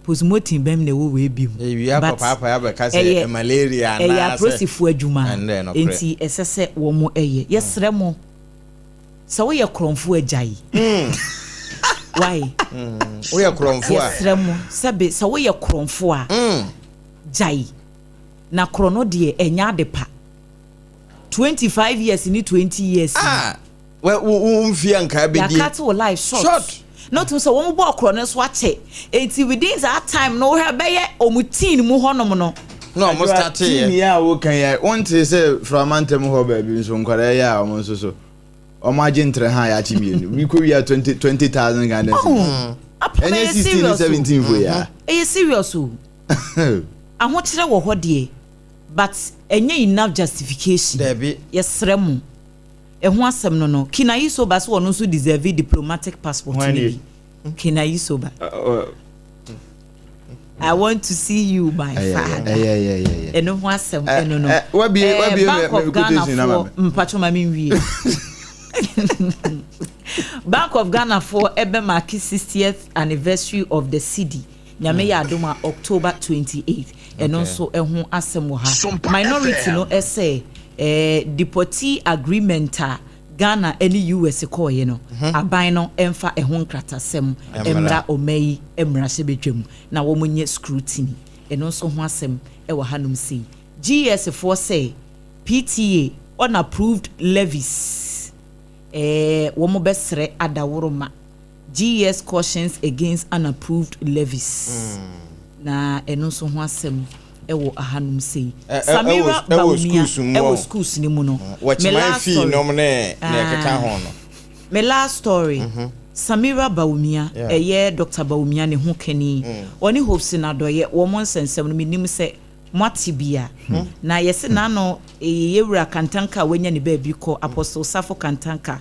postmortem bɛm na ɛwɔ wei bi mu. Ewia But kɔpaapae abɛka sɛ malaria ɛyɛ anaasɛ apolisifoɔ adwuma. Ɛnnɛ nokorɛ. Nti ɛsɛ sɛ wɔn ɛyɛ. Yɛsrɛ mo sɛ woyɛ korɔmfoɔ, agyae why. Woyɛ korɔmfoɔ a, Yɛsrɛ mo sɛbe sɛ woyɛ korɔmfoɔ a, gyae. Na korɔ no deɛ, ɛnyɛ ade pa. 25 years ne 20 years. Ah, wo wo mfie nkaa bɛdie. Yɛa cut wo life short. Short. Na otum sɛ wɔn bɔ ɔkorɔ no so akyɛ, eti within that time no, wohwɛ bɛyɛ ɔmo teen mu hɔnom no. Na ɔmo start teen yɛ. Yi a woka yi, wonte sɛ framantam hɔ baabi nso nkwadaa yi a ɔmo nso so ɔmo agye ntere ha a yɛakye mmienu bi kɔ wia 20,000 Ghana cedis. Oh, apam. Ɛnyɛ Ɛyɛ 16 ne serious o. 17 fo yi a. Ɛyɛ serious o. Ahokyerɛ wɔ hɔ deɛ, but ɛnyɛ enough justification. Dabi. Yɛsrɛ mo, ɛho asɛm no Kinayi Soba so, ɔno nso deserve diplomatic passport. Hwan ne ni? Bi Kinayi Soba, "I want to see you, my father." Ɛyɛ Ɛno ho asɛm ɛno no. Wabie Bank of Ghana quotation ama foɔ, mpatwɔ ma mi nwie. Bank of Ghana foɔ ɛbɛ mark 60th anniversary of the cedi, Nyame yɛ adom a, October 28. Ɛno nso ɛho asɛm wɔ ha. Sompa Minority FM. no ɛsɛ deportee agreement a Ghana ɛne US kɔɔyɛ no, aban no ɛmfa ɛho nkratasɛm ɛmmra ɔma yi mmarahyɛ badwam na wɔn nyɛ scrutiny. Ɛno nso ho asɛm ɛwɔ hanom. Sei GES foɔ sɛ PTA unapproved levies, wɔn bɛsrɛ adaworoma. GES cautions against unapproved levies. Na ɛno nso ho asɛm ɛwɔ ahanom sei. Samira ɛwɔ Bawumia schools mu ɛwɔ ɔ. Schools ne mu no. Me Wɔkyeman last fii story. nom ne ne ɛkeka Ah. ho no. Me last story, Samira Bawumia, ɛyɛ Dr Bawumia ne ho kani, ɔne Hopeson Adorye wɔn nsɛnsɛm no, menim sɛ moate bia na yɛsɛ n'ano yɛwura Kantanka a wanya ne baabi kɔ, Apostle Safo Kantanka,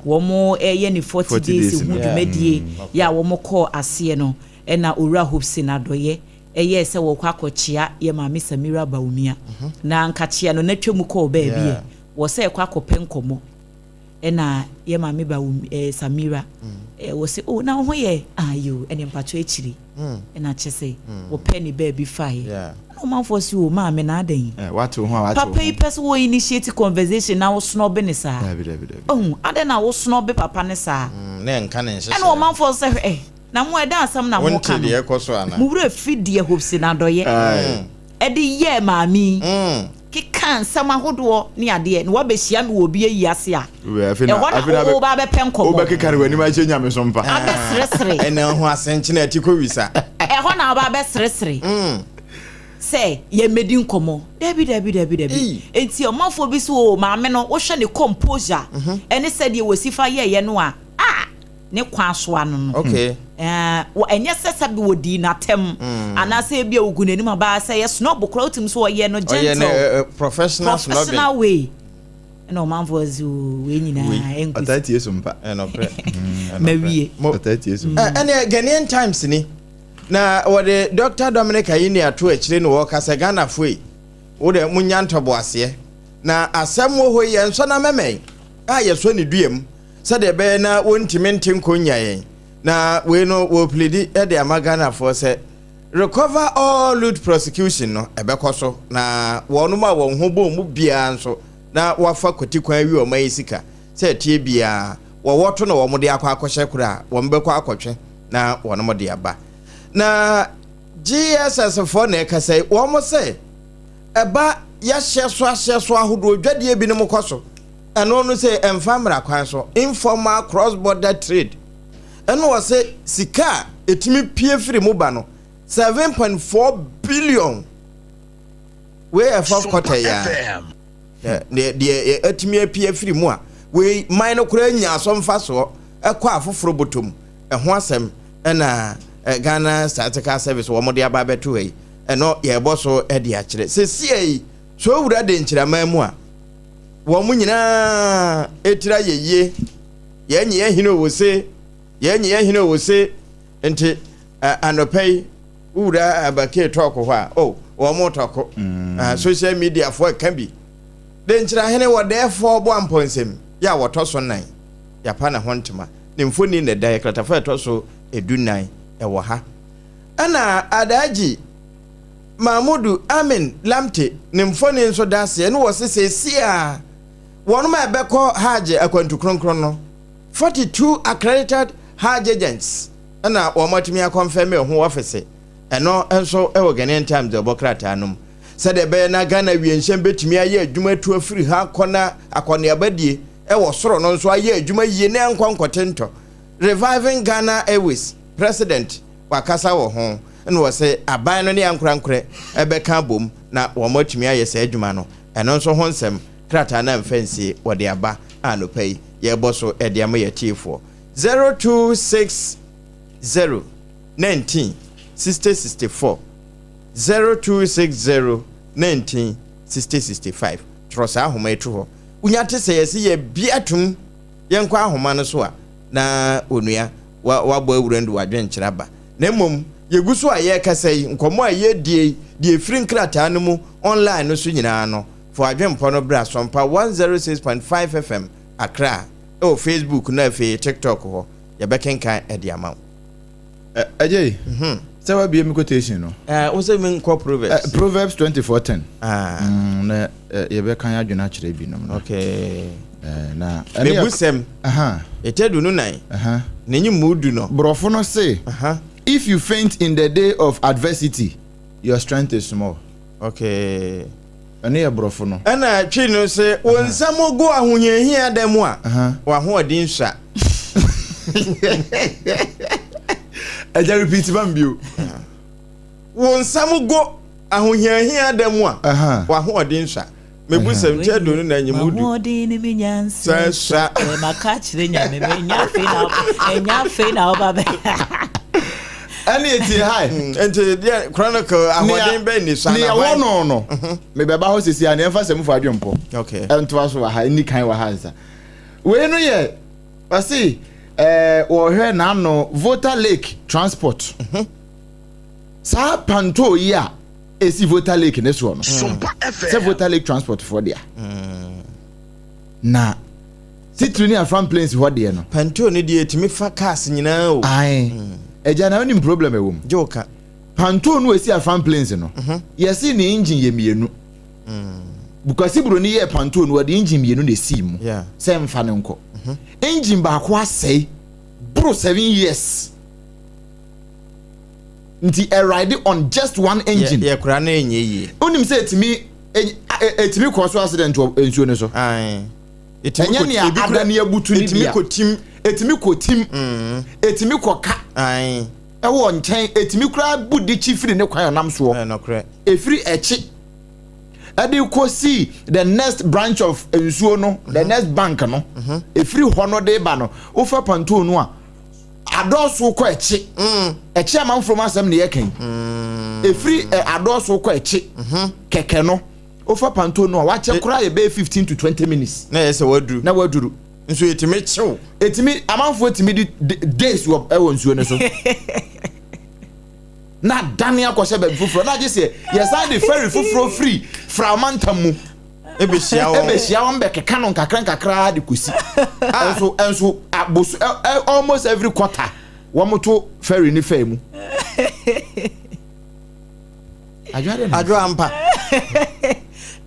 wɔn ɛyɛ ne 40 40 days days ho no. dwumadie yɛ a wɔn kɔɔ aseɛ no, ɛna owura Hopeson Adorye ɛyɛ sɛ wɔkɔ akɔkyea yɛ maame Samira Bawumia, na nkakyea no n'atwa mu kɔɔ baabi yɛ wɔ sɛ ɛkɔ akɔpɛ nkɔmmɔ, ɛna yɛ maame Bawumia, Samira, wɔ sɛ, "Oh, na wo ho yɛ ayo?" Ɛne mpatwɔ akyiri ɛna kyɛ sɛ wɔpɛ ne baabi faeɛ na ɔmanfoɔ si o, maame na adan Wate wo ho a wate wo papa yi ho. pɛ sɛ wɔ initiate conversation na wo snub ne saa. Dabi, dabi, dabi. Ɔhu adan na wo snub papa ne saa. Ne nka ne nhyehyɛ. Ɛna ɔmanfoɔ sɛ, hwɛ, na mo ɛda asɛm na mo Wonte ka deɛ no ɛkɔ so ana? mo wura fi deɛ Hopeson Adorye Aye. ɛde yɛɛ maame yi keka nsɛm ahodoɔ ne adeɛ na wabɛhyia me wɔ obi ayi ase a Wei, afei na- ɛhɔ afei na na wo ba bɛpɛ nkɔmmɔ. Wobɛkeka ne w'anim akyɛ nyame so mpa. Abɛseresere. Ɛna ho asɛnkyene ati kɔ wisa. Ɛhɔ na woba bɛseresere sɛ yɛmmɛdi nkɔmmɔ. Dabi, dabi, dabi, dabi. Ei. Enti ɔmanfoɔ bi so o, maame no, wohwɛ ne composure ɛne sɛdeɛ wɔsi fa yɛɛyɛ no a, a ne kwan so ano no, ɛnyɛ sɛ sɛbi wɔdii n'atɛm anaasɛ ebi a ogu n'anim abaa sɛ yɛ snob koraa, wotim so ɔyɛ no Ɔyɛ gentle ne professional snobbing. Professional way, ɛna ɔmanfoɔ sɛ o, wei nyinaa ɛnkosi. Ɔtaa tie so mpa. Ɛnɔprɛ. Mawie. Ɔtaa tie so mpa. Ɛne Ghanaian Times ni na wɔde Dr Dominic Ayine ato akyire no, wɔka sɛ Ghanafoɔ yi, wode munya ntɔboaseɛ na asɛm wɔ hɔ yi, yɛnsɔ na mɛmɛn a yɛsɔ ne dua mu sɛdeɛ ɛbɛyɛ na wɔntumi nte nkɔnya yɛn. Na wei no, wɔ plead de ama Ghanafoɔ sɛ recover all loot prosecution no ɛbɛkɔ so, na wɔnom a wɔn ho bɔ mu biara nso na wɔafa kwati kwan wi ɔma yi sika sɛ ɛtie biara wɔwɔ to na wɔn de akɔ akɔhyɛ koro a wɔn bɛkɔ akɔtwe na wɔnom de aba. Na GSS foɔ na ɛkasa yi, wɔn sɛ ɛba yɛahyɛ so ahyɛ so ahodoɔ dwadie binom kɔ so, ɛno no sɛ ɛmfa mmara kwan so, informal cross border trade, ɛno wɔ sɛ sika a ɛtumi pie firi mu ba no 7.4 billion. Wei ɛfa kɔtɛ yi a deɛ atumi apue afiri mu a, wei man no koraa nya asɔ mfa soɔ ɛkɔ afoforɔ bɔtɔm. Ɛho asɛm ɛna Ghana Statistical Service wɔn de aba abɛto ha yi, ɛno yɛbɔ so ɛde akyerɛ sɛsia yi so. Owura de nkyerɛman mu a wɔn nyinaa etira yɛ yie, yɛn nyɛ yɛn hene wɔ se, yɛn nyɛ yɛn hene wɔ se. Nti anɔpɛ yi wowura abake tɔɔko hɔ a, o wɔn tɔko social media foɔ ɛka bi de nkyerɛhene wɔ dɛɛfoɔ bɔ ampɔnsɛm yɛ a wɔtɔ so nan yɛapa ne ho ntoma ne mfoni na ɛda yɛ kratafoɔ ɛtɔ so 14 ɛwɔ ha. Ɛna Adagye Mahmudu Amin Lamte ne mfoni nso da aseɛ ne wɔ se seesie a wɔnom a ɛbɛkɔ Hajj akwantu kronkron no, 42 accredited Hajj agents ɛna wɔn atumi akɔnfɛm ɛho ɔfisi. Ɛno nso ɛwɔ Ghanaian Times de ɔbɔ krataa no mu. Sɛdeɛ ɛbɛyɛ na Ghana wienhyɛn bɛtumi ayɛ adwuma atu afiri ha akɔ na akɔneabadie wɔ soro no nso ayɛ adwuma yie na ɛnkɔ nkɔte ntɔ. Reviving Ghana Airways President wakasa wɔ ho na ɔse aban no ne ankorankorɛ bɛka abom na wɔn atumi ayɛ saa adwuma no. Ɛno nso ho nsɛm krataa no amfa nsie wɔde aba a anɔpa yi yɛrebɔ so de ama yɛn atiefoɔ. 0260 19 60 64 0260 19 60 65 Twerɛ saa ahoma yi to hɔ. Wonya te sɛ yɛse yɛabue atom yɛnkɔ ahoma no so a, na onua wa wabɔ awura ndu w'adwenkyerɛ aba. Na mmom yɛgu so a yɛrekasa yi, nkɔmmɔ a yɛredie yi, deɛ ɛfiri nkrataa no mu online no so nyinaa no, fa w'adwempɔ no bra Sompa 106.5 FM Accra ɛwɔ Facebook na afei TikTok hɔ. Yɛbɛkenkan de ama wo. Agyei, sɛ wabie me quotation no. Wo sɛ menkɔ Proverbs. Proverbs 24:10. Ah. Na yɛbɛka yɛn adwene akyerɛ binom no. Okay. Na mebusɛm. Ɛtɛ du no nan. Ne nyi mu du no. Borɔfo no se, if you faint in the day of adversity, your strength is small. Okay. Ɛno yɛ borɔfo no. Ɛna twi no se, wo nsa mu go ahohiahia da mu a, w'ahoɔden sua. Ɛgya repeat ma me bio. Wo nsa mu go ahohiahia da mu a, w'ahoɔden sua. Mebu sɛm kyɛ do no na nyim wo du. M'ahoɔden ne me nyansa sua. Maka akyerɛ Nyame, ɛnyɛ afei na ɛnyɛ afei na ɔba bɛ. Ɛne etie hi. Nti deɛ chronicle ahoɔden bɛn ni sua na hwan. Nea ɛwɔ no no. Mebɛba hɔ sisi a nea ɛmfa sɛm fo adwempɔ. Okay. Ɛntoa so wɔ ha, ɛnni kan wɔ ha nsa. Wei no yɛ ɔse ɛɛ wɔhwɛ n'ano Volta Lake transport. Saa pantoo yi a esi Volta Lake ne soɔ no. Sɛ Volta Lake transport foɔ dea. Na titiri ne Afram Plains hɔ deɛ no. Pantoo no deɛ etumi fa cars nyinaa o. Ae. Ɛgya na wonim problem ɛwɔ mu. Gye wo ka. Pantoo no esi Afram Plains no. Yɛse ne engine yɛ mmienu. Bukwasi Buroni yɛɛ pantoo no wɔde engine mmienu na esii mu sɛ mfa no nkɔ. Engine baako asɛe boro 7 years. Nti ɛride on just one engine. Yɛ kora no ɛnyɛ yie. Wonim sɛ etumi kɔ so accident wɔ nsuo no so. Ɛnyɛ nea adane abutu ne bia. Etumi kɔ tim. Etumi kɔ tim. Etumi kɔ ka. Ɛwɔ nkyɛn etumi koraa bu de kyi firi ne kwan ɔnam soɔ. Efiri ɛkyi ɛde kɔ si the next branch of nsuo no, the next bank no. Efiri hɔ no de ba no, wofa pontoon no a adɔɔso kɔ akyi. Ɛkyi amanfoɔ mu asɛm na yɛ kan. Efiri ɛ adɔɔso kɔ akyi kɛkɛ no, wofa pontoon no a wakyɛ koraa yɛ bɛyɛ 15 to 20 minutes. Na yɛ sɛ waduru. Na waduru. Nso etumi kyew. Etumi amanfoɔ etumi di days wɔ ɛwɔ nsuo no so. Na dane akɔhyɛ baabi foforɔ na agye sɛ yɛsan de ferry foforɔ firi Fraumantam mu Ebehyia wɔn. Ebehyia wɔn bɛkeka no nkakra nkakra de kɔsi. Ɛnso aboso ɛ ɛ almost every quarter wɔn to ferry ne fɛ mu. Adwoa de na. Adwoa ampa.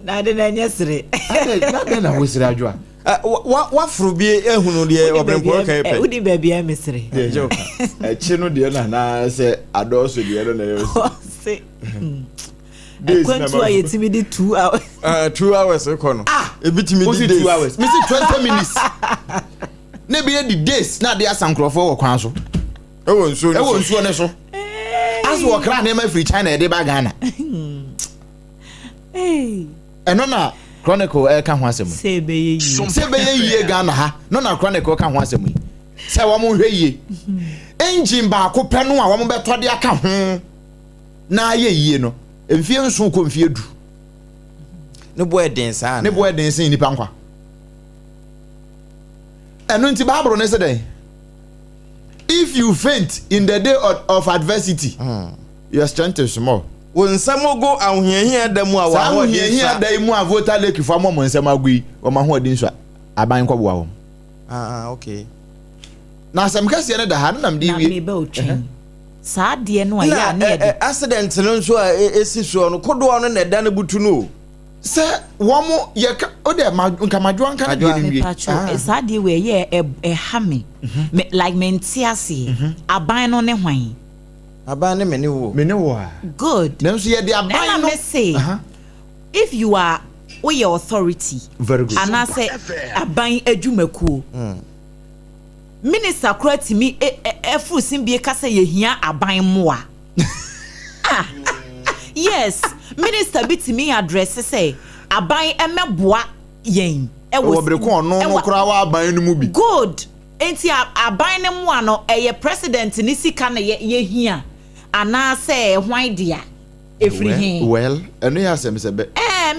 Na ade na ɛnyɛ sere. Na de na wosere, Adwoa. Waforo bi ehunu deɛ ɔbɛnpɔ kan pɛ. Wodi baabi a mesere. Ɛkyi no deɛ na na sɛ adɔɔso deɛ no na ɛyɛ ɔse. Akwantu a yɛtumi de 2 hours. 2 hours kɔ no. Ah! Ebi tumi di days. 2 hours. Mesi 20 minutes. Na ebi yɛ di days na ade asa nkurɔfoɔ wɔ kwan so. Ɛwɔ nsuo no so. Ɛwɔ nsuo no so. Aso wɔkra nneɛma firi China yɛde ba Ghana. Ɛno na Chronicle ɛka ho asɛm yi. Sɛ ɛbɛyɛ yie. Sɛ ɛbɛyɛ yie Ghana ha no na Chronicle ka ho asɛm yi. Sɛ wɔn hwɛ yie. Engine baako pɛ no a wɔn bɛtɔ de aka ho na ayɛ yie no, mfie 7 kɔ mfie 10. Ne bo ɛden saa. Ne bo ɛden sen nipa nkwa. Ɛno nti Bible ne sɛ dɛn? If you faint in the day of adversity, your strength is small. Wo nsɛm go ahohiahia da mu a Saa ahohiahia da yi mu a Volta Lake fo ama wɔn nsɛm agu yi, wɔn ahoɔden so a aban nkɔboa wɔn. Ah, okay. Na asɛm kɛseɛ no da ha no nam de wie. Na meba otwɛn. Saa adeɛ no a yɛ a ne yɛde. Accident no nso a esi soɔ no, kodoɔ no na ɛda no butu no o. Sɛ wɔn yɛ ka o de ma nka madwoa nka ne deɛ no wie. Mepatwo saa adeɛ wei ɛyɛ ɛha me. Me like me nte aseɛ. Aban no ne hwan? Aban ne me ne wo. Me ne wo a. Good. Nanso yɛde aban no. Ɛna me se. If you are woyɛ authority Very good. anaasɛ aban adwumakuo, minister koraa tumi ɛforo simbie ka sɛ yɛhia aban mmoa. Ah, yes, minister bi tumi address sɛ aban ɛmɛboa yɛn. Ɛwɔ bere ko ɔno no koraa wɔ aban no mu bi. Good. Nti aban ne mmoa no, ɛyɛ president ne sika na yɛhia anaasɛ hwan dea ɛfiri he? Well, ɛno yɛ asɛm sɛ bɛ.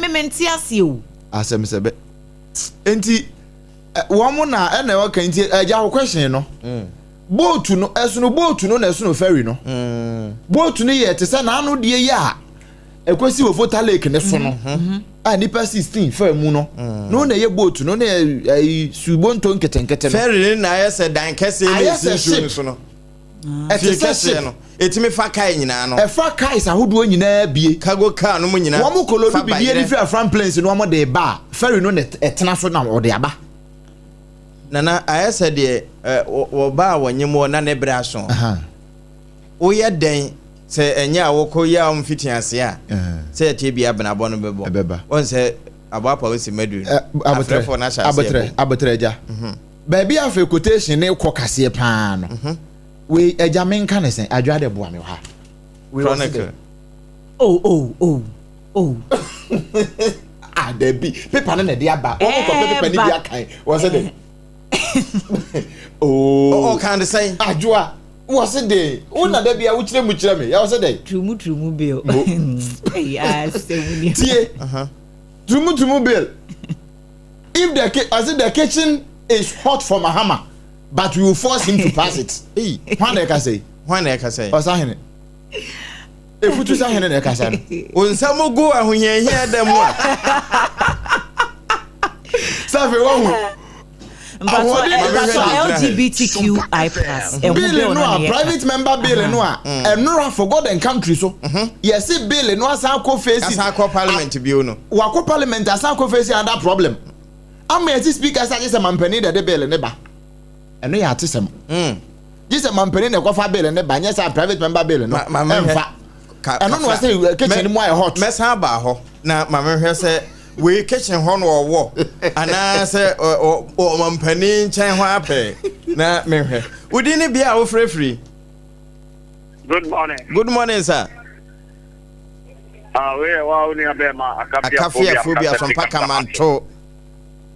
Meme nte aseɛ o. Asɛm sɛ bɛ. Nti wɔn mo na ɛna ɛwɔ kan nti ɛgya hɔ question no. Boat no ɛsono boat no na ɛsono ferry no. Boat no yɛ te sɛ n'ano deɛ yi a ɛkɔsi wɔ Volta Lake ne so no. A nipa 16 faa mu no. No na ɛyɛ boat no na ɛyɛ subonto nketenkete no. Ferry no na ayɛ sɛ dan kɛseɛ na Ayɛ ɛsi sɛ nsuo no ship. so no. Ɛte Fie sɛ kɛseɛ ship. no. Ɛtumi fa kaa nyinaa no. Ɛfa cars ahodoɔ nyinaa bie. Cargo car no mu nyinaa. Wɔn kolodu Fa bibie bayerɛ. de firi Afram Plains no wɔn de ba a ferry no na ɛtena so na wɔde aba. Nana ayɛ sɛ deɛ wɔba a wɔnyem wɔ na ne berɛ aso. Woyɛ dɛn sɛ ɛnyɛ a wokɔ yi a womfiti ase a sɛ yɛte bi abenabɔ no bɛbɔ. Ɛbɛba. Wɔn sɛ aboapa wosi maduru no. Afrɛfoɔ no ahyɛ aseɛ Abotrɛ bɔ. abotrɛ agya. Baabi afei quotation ne kɔ kaseɛ paa no. Wei agya menka ne sɛn adwa de boa me wɔ ha. Wei wɔ se Chronicle. dɛn? Oh oh oh oh. Ah dabi paper no na ɛde aba. Wɔn kɔ pɛ paper no bi akan. Wɔ se dɛn? Oh. Ɔka de sɛn? Adwoa wɔ se dɛn? Wo na da bi a wokyerɛ mu kyerɛ me. Yɛ wɔ se dɛn? Turumu turumu bill. Ɛyɛ asɛm ni. Tie. Turumu turumu bill. If the I say the kitchen is hot for Mahama, but we will force him to pass it. Ei, Hwan na ɛka sɛ? Hwan na ɛka sɛn? Ɔsahene. Efutu sahene na ɛka sɛ no. Wo nsa mu gu ahohiahia da mu a. Sɛ afei wahu. Mpatɔ LGBTQI plus. Bill no a private member bill no a ɛnora for God and country so. Yɛsi bill no asan akɔ face. Asan akɔ parliament bio no. Wakɔ parliament asan akɔ face another problem. Ama yɛsi speaker sɛ agye sɛ mampanin na ɛde bill ne ba. Ɛno yɛ atesɛm. Gye sɛ mampanin na ɛkɔfa bill ne ba nyɛ sɛ private member bill no. Ɛnfa. Ɛno na wɔsɛ kitchen mu ayɛ hot. Mɛsan aba hɔ na ma mehwɛ sɛ wei kitchen hɔ no ɔwɔ anaasɛ ɔmampanin nkyɛn hɔ apɛ na mehwɛ. Wodi ne bia a wofrɛfiri. Good morning. Good morning, sir. Ah, we are wa uni abema akafia phobia sompa kamanto.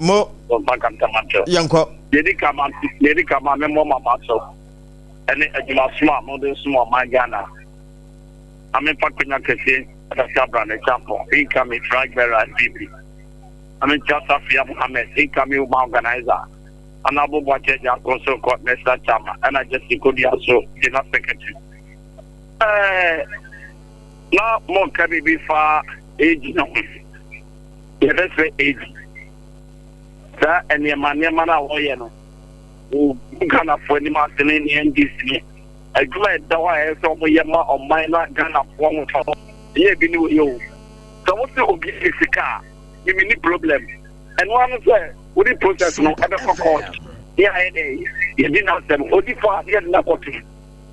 Mo sompa kamanto. Yanko. Yedi kama yedi kama me mo mama so. Ene adwuma soma mo de soma man Ghana. Ame pa kunya kese adasa brane champo. Incoming flag bearer BP. Ame Chasa Fia Mohammed incoming woman organizer. Anabo Boache ja Council Court National Chairman. Ena Jesse Kodia so General Secretary. Na mo ka bibi fa age no. Yɛbɛsrɛ age. Saa nneɛma nneɛma no a wɔyɛ no. Wo Ghanafoɔ anim ase ne ne NDC ne adwuma a ɛda hɔ a ɛyɛ sɛ wɔyɛ ma ɔman na Ghanafoɔ ho tɔ. Ɛnyɛ bi ne wɔyɛ o. Sɛ wo sɛ obi de sika a, mimi ni problem. Ɛno ano sɛ wode process no ɛbɛkɔ court. Ne ayɛ dɛ yɛdi n'asɛm. Odi fa a ne yɛde no akɔto.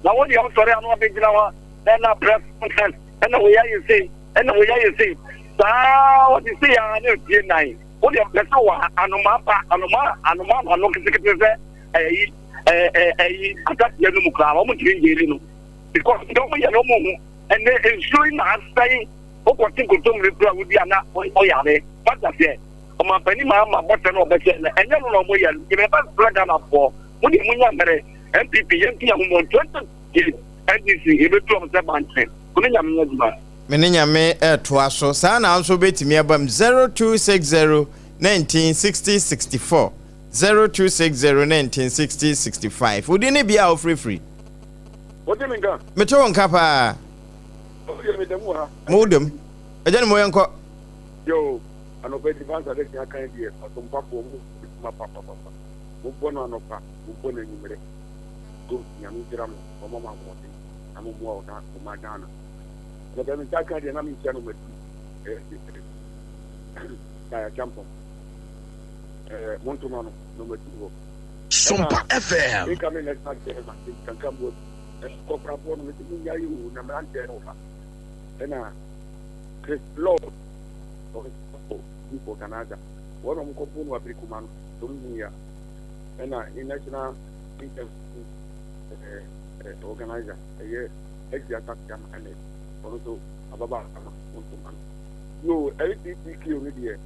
Na wo deɛ wosɔre ano abɛgyina hɔ ɛna press conference ɛna wɔyɛ ayɛ sei ɛna wɔyɛ ayɛ sei. Saa wɔde sei a ne mfie nan. Wo deɛ mpɛ sɛ wɔ anomaa pa anomaa anomaa ano ketekete sɛ ɛyi ɛyi atateɛ no mu koraa wɔn ntumi ngyeri no because deɛ wɔn yɛ no wɔn ho ɛnɛ nsuo yi na asɛe wokɔte nkontommire kura wodi ana ɔyare wata sɛ ɔmampanin maa ma bɔtɛ no ɔbɛhyɛ no ɛnyɛ no na wɔn yɛ no yɛbɛ bɛ srɛ Ghanafoɔ mo deɛ mo nya mmerɛ NPP yɛn ti ahomɔ 20 NDC yɛbɛtu wɔn sɛ bankye mo ne nyame nyɛ adwuma. Me ne nyame ɛtoa so saa na nso bɛtumi aba mu 0260 1960 64 0260 1960 65 wodi ne bia a wofirifiri. Wote me nka? Mete wo nka paa. Ɔyɛ me dɛm wɔ ha. Mo dɛm. Agya ne mo yɛnkɔ. Yo, anɔpa yi Divansa de tia kan deɛ ɔsompafoɔ mo adwuma papapapa. Mo bɔ no anɔpa, mo bɔ no anwummerɛ. Good, Nyame nhyira mo, ɔma mo ahoɔden na mo mmoa ɔda ɔma Ghana. Anɔpa yi me nsa kan deɛ na menhyia no madu. Ɛyɛ Daya Champon. Ɛɛ mo ntoma no na madu hɔ. Sompa FM. Incoming national chairman, kankan mu kɔkorafoɔ no mese mo nya yi o na mmeranteɛ no wɔ ha. Ɛna Chris Law. Ɔsɔfo chief organizer wɔn na wɔn kɔ bo no abirikuma no wɔn hu ya ɛna national interview ɛɛ organizer ɛyɛ ɛdi asase ama ɛnɛ ɔno nso ababa ama ntoma no yo LGBTQ no deɛ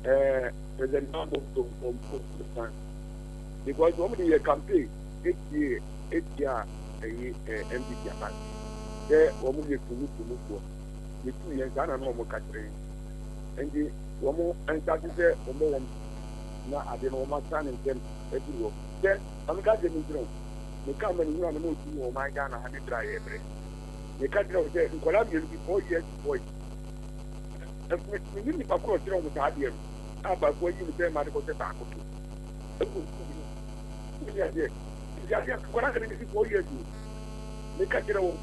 ɛɛ president Nabo ɔmpo san because wɔn de yɛ campaign etie etia ɛyi ɛɛ NPP aban sɛ wɔn yɛ tumu tumufoɔ. Yetuu yɛn, saa na na wɔka kyerɛ yɛn. Enti wɔn nsase sɛ wɔbɔ wɔn na ade no wɔasan ne ntɛm afiri hɔ. Hwɛ, ma menka asɛm bi nkyerɛ wo. Meka amanehunu a na ɔtu wɔ ɔman Ghana ha ne berɛ a yɛrebrɛ. Meka kyerɛ wo sɛ nkwadaa mmienu bi, 4 years boy, mennim nipa korɔ ɔkyerɛ wɔn saa adeɛ no, a baako ayi ne bɛrima de kɔhyɛ baako to. Ɛwɔ sukuu bi mu. Wonni adeɛ. Nti adeɛ nkwadaa nketenkete 4 years o. Meka kyerɛ wo.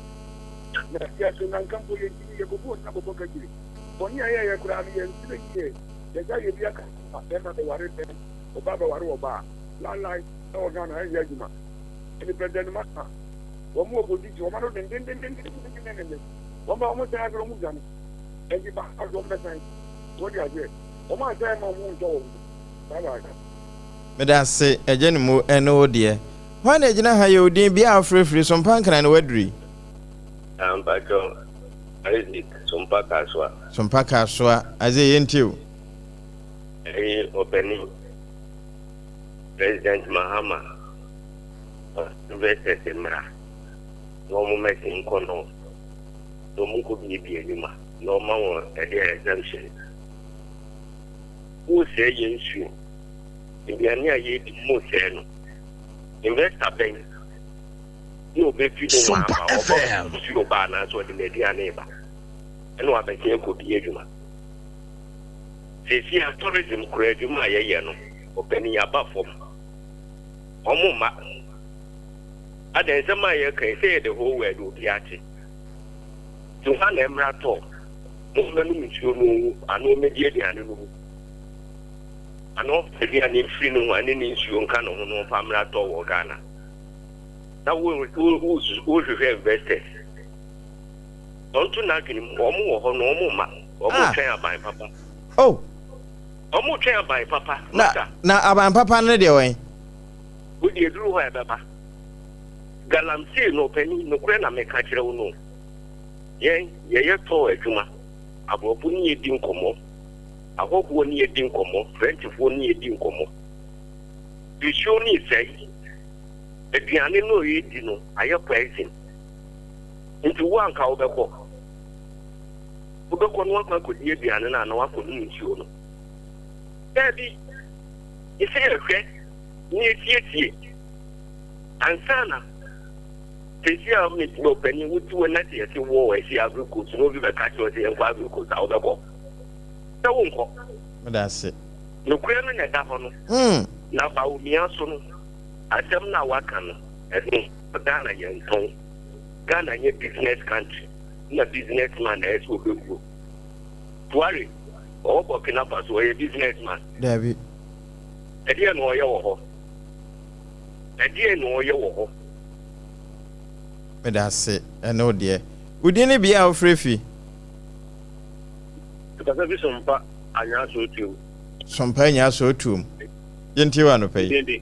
Na yɛto nanka mpo yɛntumi, yɛkɔbu ɔne abɔbɔ kakyire. Bɔne a yɛyɛ koraa no yɛnsrɛ yie. Yɛgya yɛ bi aka ma bɛrima bɛware bɛrima, ɔbaa bɛware ɔbaa. Lalai ɛwɔ Ghana ɛnyɛ adwuma. Ɛne President Mahama wɔn opposition wɔn ano dendendendendendenden. Wɔn ba wɔn san afei wɔn dwane. Ɛnti ba so wɔn bɛsan. Wɔde aseɛ. Wɔn ansan ma wɔn ntɔ wɔn. Bye bye. Meda ase agya ne mu ɛne wo deɛ. Hwan na ɛgyina ha yɛ odin bia a wofrɛfiri so mpa nkran na waduru yi? Ah mpakyɛw Isaac Sompa Kasoa. Sompa Kasoa, Isaac yɛntie o. Ɛyi ɔpanin President Mahama investors mmra na wɔn mmɛsi nkɔ north na wɔn nkɔ biebie nnwuma na wɔma wɔn ɛdeɛ exemption. Wosɛe yɛn nsuo, nnuane a yɛdi mo sɛe no. Investor bɛn na obefi ne ho aba ɔba nsuo ba anaasɛ ɔde n'aduane ba ɛna wabɛsen akɔdi adwuma. Seesei a tourism kura adwuma a yɛyɛ no, ɔpanin aba fam. Wɔn mma. Adɛn nsɛm a yɛka yi sɛ yɛ the whole world obi ate. Nti hwan na ɛmmra tɔ na ɔmmɛnom nsuo no nwu anaa ɔmmɛdi aduane no mu. Anaa ɔmfa aduane mfiri ne ho ne ne nsuo nka ne ho na ɔmfa mmra tɔ wɔ Ghana. Na wohwehwɛ investors. Ɔnto n'adwene mu, wɔn wɔ hɔ no wɔn mma, wɔn ah. twɛn aban papa. Oh. Wɔn twɛn aban papa. Na na aban papa no deɛ wɔn. Wodi eduru hɔ a ɛbɛba. Galamsey no ɔpanin nokorɛ na meka kyerɛ wo no. Yɛn yɛyɛ tɔɔ adwuma. Aborɔfo ne yɛdi nkɔmmɔ. Ahɔhoɔ ne yɛdi nkɔmmɔ. Frenchfoɔ ne yɛdi nkɔmmɔ. Nsuo no resɛe. Aduane no a yɛdi no ayɛ poison. Nti wo anka wobɛkɔ. Wobɛkɔ no wakɔ akɔdi aduane no anaa wakɔnom nsuo no. Daabi. Ɛsɛ yɛhwɛ na yɛsiesie ansa na sɛsi a ɔpanin wote wɔ na sɛ yɛse wɔ ɛsi Ivory Coast na obi bɛka kyerɛ sɛ yɛnkɔ Ivory Coast a wobɛkɔ sɛ wonkɔ. Meda ase. Nokorɛ no na ɛda hɔ no. Na Bawumia so no asɛm no a waka no ɛno Ghana yɛntɔn. Ghana nyɛ business country na business man na ɛsɛ ɔbɛwuo. Tuare ɔwɔ Burkina Faso ɔyɛ business man. Dabi. Ɛdeɛn na ɔyɛ wɔ hɔ? Ɛdeɛn na ɔyɛ wɔ hɔ? Meda ase ɛne wo deɛ. Wo din ne bea a wofrɛ fi? Mekasa fi Sompa Anyaa Sootuom. Sompa Anyaa Sootuom. Yɛntie wo anɔpa yi.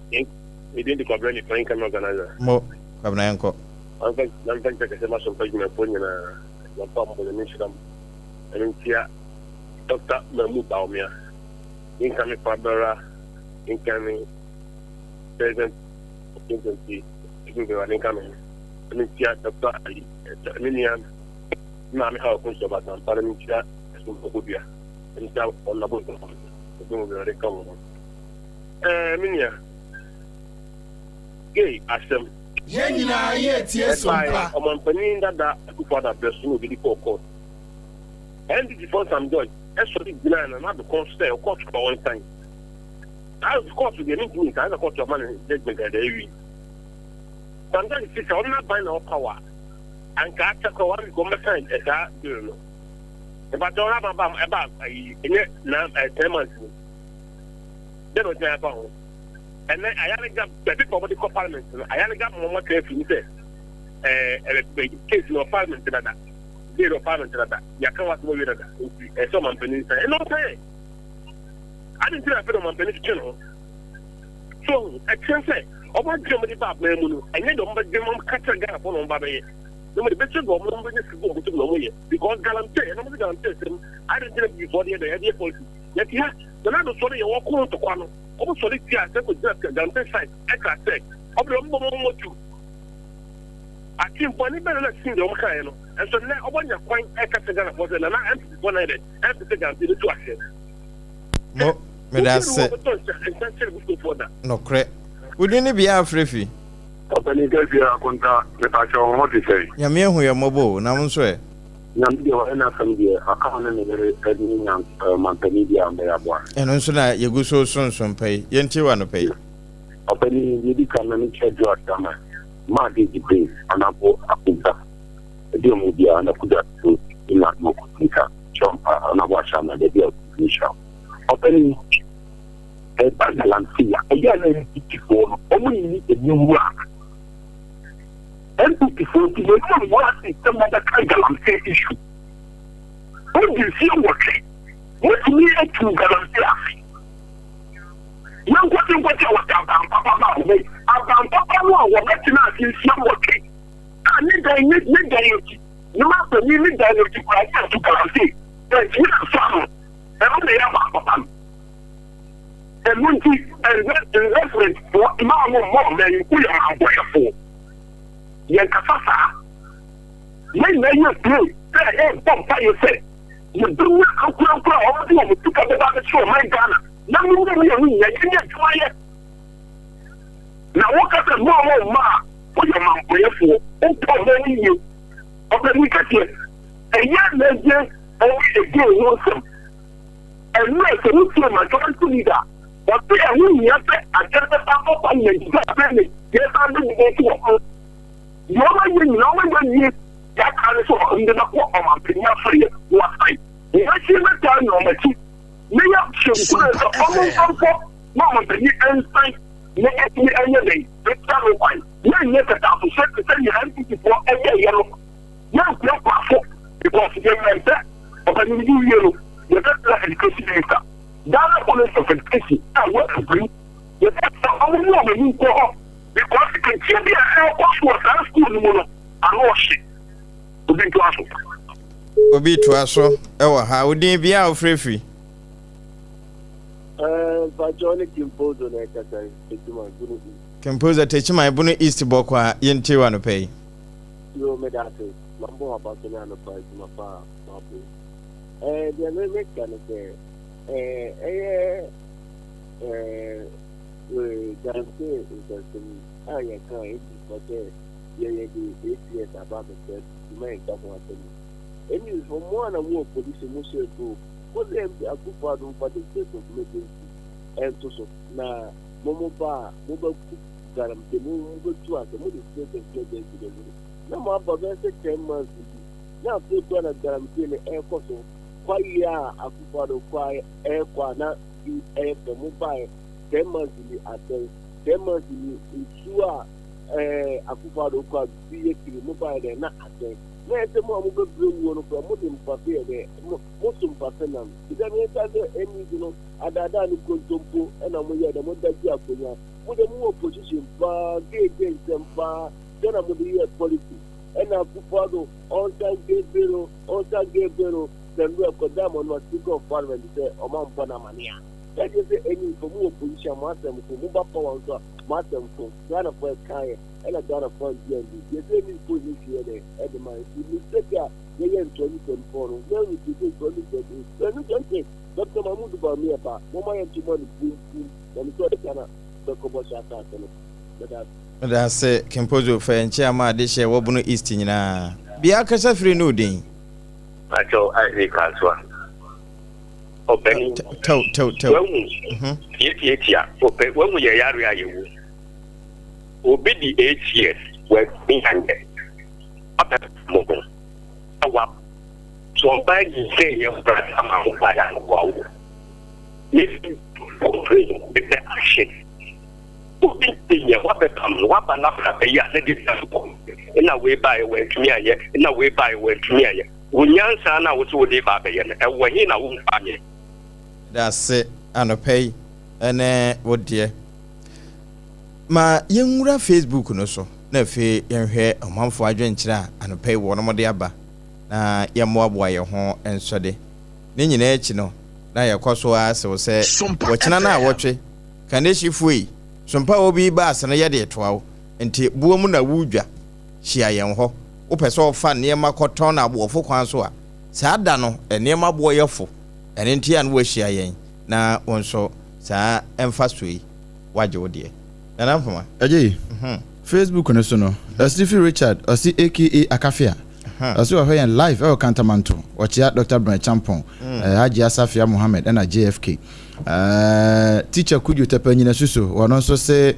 Me din de Kwabena Nipa Incoming Organizer. Mo, Kwabena yɛnkɔ. Mamfa mamfa nkyɛ kɛse ma Sompa adwumayɛfoɔ nyinaa. Adwuma pa a mobɔ Nyame nhyira mo. Ɛno ntia Dr. Mahmoud Bawumia. Incoming Fabera, incoming President of 2020, Ebi Bɛwa ne incoming. Ɛno ntia Dr. Ayi, me nua, me maame ha ɔkɔ nsuo abasampa na me ntia Sompa Kodua. Ɛno ntia Ɔnabo Ebi Bɛwa ne ka wɔn ho. Ɛɛ me nua, gay asɛm. Yɛn nyinaa yɛretie Ɛbae, Sompa. ɔmanpanin dada Akufo Addo abrɛ so na obi de kɔɔ court. NDC fo Sam George sɔre gyinaa Nana Addo kɔn so sɛ court ma ɔnsan. Saa court deɛ mentumi nka, ɛsɛ court ama no judgement dada awie. Sam George se sɛ ɔno n'aban na ɔpaw a, anka akyɛ koraa one week wɔmmɛsan saa bill no. Mpakyɛw ɔno aba ba ɛba ayi ɛnyɛ na 10 months ni. Dɛn na ɔgyina afa ho? Ɛnɛ ayarega baabi pa wɔde kɔ parliament no ayarega ma wɔn aka afiri mu sɛ ɛɛ ɛɛ case no wɔ parliament dada. Dee deɛ ɔpaa no nkyɛ dada, yɛaka ho asɛm awie dada, nti ɛsɛ sɛ ɔmampanin nsan. Ɛnna ɔnsan ɛ. Ade nti na afei de ɔmampanin twetwe ne ho. So ɔho, ɛkyerɛ sɛ ɔmo adwene a ɔmo de ba aban mu no, ɛnyɛ deɛ ɔmo bɛdwene ma ɔmo ka kyerɛ Ghanafoɔ na ɔmo ba bɛyɛ. Na ɔmo de bɛkyerɛ deɛ ɔmo bɛnya sika gu ɔmo tirim na ɔmo yɛ. Because galamsey, ɛnna ɔmo se galamsey sɛm, ade nti na bibifoɔ de yɛ dɛn, ɛde yɛ policy. Yɛte ha, Nana Addo sɔre yɛ wɔko ntɔkwa no, ɔmo sɔre tia sɛ kɔgyina galamsey site ɛka sɛ ɔmo deɛ ɔmo bɔ ɔmo tu. Atim bɔne bɛn na na sin deɛ wɔn kaeɛ no nso nnɛ wɔn anya kwan ɛka kyerɛ Ghanafoɔ sɛ Nana NPP foɔ nan dɛ ɛmpɛ sɛ Galamsey bɛtu aseɛ. Mo medase. Nokorɛ. Wo din ne bea a frɛ fi? Ɔpanin Kɛseɛ Akonta mepakyɛw wo ho te sɛn? Nyame ahu yɛn mmɔbɔ o, na wo nso ɛ? Nyame deɛ wayɛ n'asɛm deɛ aka ɔne ne yere ne nyan ɔmanpanin bi a ɔmbɛyɛ aboa no. Ɛno nso na yɛgu so sonson pa yi. Yɛntie wo anɔpa yi. Ɔpanin, deɛ ɛdi kan na mekyia Joash Daman. Maa Dage Grace Anabo Akoga ɛde ɔmo biara na Kuda so na mo nka kyerɛ mpa Anabo Ahyɛ baabi a obi nhyira wo. Ɔpanin, ɛba galamsey a, ɛyɛ a na NPP foɔ no ɔmo nni aniwu a NPP foɔ nti yɛn mu ngu ase sɛ mobɛka galamsey issue. Wodi mfie nwɔtwe, motumi atu galamsey ase. Yɛnkɔte nkɔte a wɔte aban papa ba hɔ. Aban papa no a wɔbɛtena ase mfie nwɔtwe a ne dan ne ne dan akyi ne mampanin ne dan akyi koraa ne atu galamsey ɛntumi ansa ano. Ɛno na ɛyɛ aban papa no. Ɛno nti investment foɔ mmaa mo mmɔ ɔman yi woyɛ ɔmanbɔyɛfoɔ. Yɛnkasa saa. Yɛn nyinaa yɛ pray sɛ yɛbɔ mpaeɛ sɛ yɛbɛnya ankorankoro a wɔde wɔn sika bɛba abɛhyɛ ɔman Ghana na mo ne mmienu nyinaa yɛnyɛ adwuma yɛ. Na woka sɛ mma wɔn mma a woyɛ ɔmanbɔyɛfoɔ, wompɛ ɔman no yie. Ɔpanin kɛseɛ, ɛyɛ na ɛyɛ ɛne ɛdin ho nsɛm. Ɛnnɛ sɛ wotie majority leader a, ɔse ɛho hia sɛ adeɛ bɛba akɔ parliament sɛ afei ne yɛsan de debate wɔ ho. Deɛ ɔmayɛ nyinaa ɔmayɛ wie, deɛ aka ne sɛ ɔde bɛkɔ ɔmanpanin asɔreɛ na wasan. Yɛbɛsie bɛtaa nea akyi na yɛahyɛ nkuran sɛ ɔmo mfa nkɔ na ɔmanpanin nsan na ɛtumi ɛnyɛ dɛn ɛtia no kwan. Yɛnyɛ kɛtɛasohyɛ te sɛ nea NPP foɔ ɛyɛɛyɛ no. Yɛnkurakura so because yɛnyɛ sɛ ɔpanyin bi wie no yɛbɛsrɛ education minister, Ghana College of Education a ɛwɔ Aburi, yɛbɛsrɛ ɔmo mu ɔmo ani nkɔ hɔ because nteɛ bi a ɛrekɔ so wɔ saa school no mu no ano ɔhye. Obi ntoa so. Obi toa so wɔ ha. Wo din bea a wofrɛ firi? Mpakyɛw ne Kimpozo na ɛkasa yi, Techiman, Bono East. Kimpozo, Techiman, Bono East bɔkɔ a yɛntie wo anɔpa yi. Yoo, meda ase. Mabɔ w'aba so ne anɔpa adwuma pa a wabɔ yi. Ɛɛ, deɛ me meka ne sɛ, ɛɛ, ɛyɛ ɛɛ, galamsey nsɛnsɛm yi a yɛka a ɛdi fɔ sɛ yɛyɛ de APS aba abɛsɛ dwuma yɛnka ho asɛm yi. Ɛni nso mo a na mo wɔ polisi mo hyɛ go mo sɛ MP Akufo Addo mfa the state of emergency ɛnto so na mo mo ba a mo bɛku galamsey mo mo bɛtu ase mo de state of emergency bɛgu so na mo aba bɛyɛ sɛ 10 months bi na afei kura na galamsey no ɛrekɔ so kwaeɛ a Akufo Addo kwaeɛ ɛrekɔ a na bi ɛyɛ fɛ mo baeɛ 10 months bi asɛe 10 months bi nsuo a ɛɛ Akufo Addo kɔ a bi yɛ tiri mo baeɛ dɛ na asɛe na ɛsɛ mo a mobɛbrɛ wuo no koraa mode mpafe yɛ dɛ mo mo so mpafe nam sika no yɛka sɛ NEC no adaadaa no kontompo ɛna mo yɛ dɛ mo da gye akonnwa mo de mo wɔ position paa geegee nsɛm paa sɛ na mo de yɛ politics ɛna Akufo Addo ɔnsan gebero ɔnsan gebero sɛ mmerɛ kɔda mo no speaker of parliament sɛ ɔma mbɔ no amane a ɛdeɛ sɛ NEC fo mo wɔ position mo asɛm ko mo ba power nso a mo asɛm ko Ghana fo ɛkaeɛ ɛna Ghana fo angye andi yɛsɛ NEC fo ni hwee dɛ ɛde ma nti mistake a yɛyɛ in 2024 no na repeat in 2028 2026 Dr. Mahmoud Bawumia ba mɔma yɛn to ma no pumpum na mesɛ ɔde Ghana bɛkɔ bɔhyɛ asase no meda ase. Meda ase Kimpozo fa yɛn kyia ma adehyeɛ wɔ Bono East nyinaa. Bia kasa firi ne wo din. Pakyɛw Isaac Asoa. Ɔpanin. Tɛw tɛw tɛw. Wahu tiatiatia ɔpɛ wahu yɛ yare a yɛwu. Obi di 8 years wantumi anyɛ. Wabɛ mo ho. Na wa so ɔbaa nyinsɛn yɛ koraa ama wo ba yɛ wawo. Me complain mepɛ action. Obi nyɛ wabɛpam no waba n'abrabɛ yi a na de bi akɔ. Ɛna wei baeɛ wantumi anyɛ. Ɛna wei baeɛ wantumi anyɛ. Wo nyansa no a wose wode reba abɛyɛ no, ɛwɔ he na womfa nyɛ? Yɛda ase anɔpa yi ne wo deɛ. Ma yɛnwura Facebook no so na afei yɛnhwɛ ɔmanfoɔ adwenkyerɛ a anɔpa yi wɔnom de aba na yɛmmoaboa yɛn ho nsɔde. Ne nyinaa akyi no, na yɛkɔ so ara sew sɛ wɔkyena no awɔtwe, Kanehyifoɔ yi, sompa a obi ba ase no yɛde retoa wo, nti boa mu na wodwa, hyia yɛn hɔ. Wopɛ sɛ ɔfa nneɛma kɔtɔn no aboɔfo kwan so a, saa da no nneɛma boɔ yɛ fo, ɛno nti a na woahyia yɛn na wo nso saa mfasoɔ yi woagye wo deɛ. Nana Mpoma. Agyei, Facebook no so no, Ɔsifi Richard ɔse aka Akafia, ɔse ɔhwɛ yɛn live ɛwɔ Kantamanto, ɔkyea Doctor Bryan Acheampong, Hajia Safia Mohammed ɛna JFK. Teacher Kudjo Tɛpɛ Nyinasuso, ɔno nso se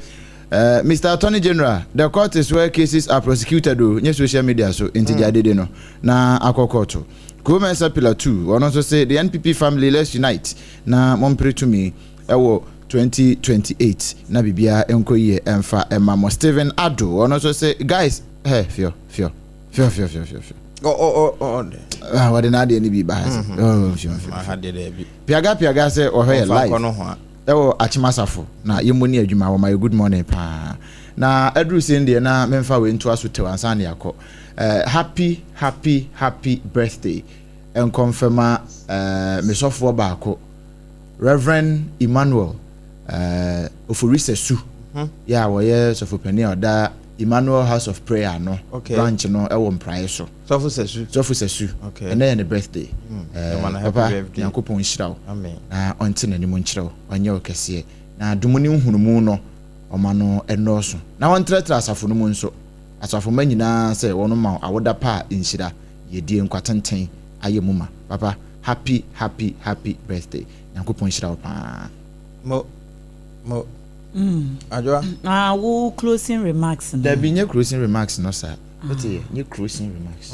Mister Attorney General, the court is where cases are prosecuted o, nyɛ social media so, nti gyae dede no na akɔ kɔɔto. Koo Mensah Pillar 2, ɔno nso se the NPP family let's unite na mompere tumi ɛwɔ 2028 na biribiara nkɔ yie ɛmfa ɛma mo. Stephen Addo, ɔno nso se guys, hɛ fiɔ fiɔ fiɔ fiɔ fiɔ fiɔ fiɔ. Ɔ Wɔde n'adeɛ no bi ba ha sɛ oh fiɔ fiɔ. Piaga piaga sɛ ɔhwɛ yɛ live. Ɛwɔ Akyem Asafo na yɛmmɔ ni adwuma wɔma yɛ good morning paa na aduru sei no deɛ na memfa wei ntoa so tew ansa na yɛakɔ eh, happy happy happy birthday nkɔmfɛma eh, me sɔfoɔ baako Reverend Emmanuel eh, Ofori-Sasu mhm. yɛ a wɔyɛ sɔfopanin a ɔda Emmanuel House of Prayer no okay. branch no ɛwɔ mpraeɛ so Sɔfo Sasu. Sɔfo Sasu. Okay. Ɛnɛ yɛ ne birthday. Mm. Eh, Yɛma no happy papa, birthday. Nyankopɔn nhyira wo. Amen. Na ɔnte n'anim nkyerɛ wo. Ɔnyɛ wo kɛseɛ. Na adom ne nhunumu no, ɔma no ɛnnɔɔso. Na ɔntrɛtrɛ asafo no mu nso. Asafo mma nyinaa sɛ wɔn ma wo awoda pa a nhyira, yiedie, nkwa tenten ayɛ mu ma. Papa, happy, happy, happy birthday. Nyankopɔn nhyira wo paa. Mo, mo, Adwoa. Ah, wo closing remarks no. Dabi, nyɛ closing remarks no saa. Wote yɛ, nyɛ closing remarks.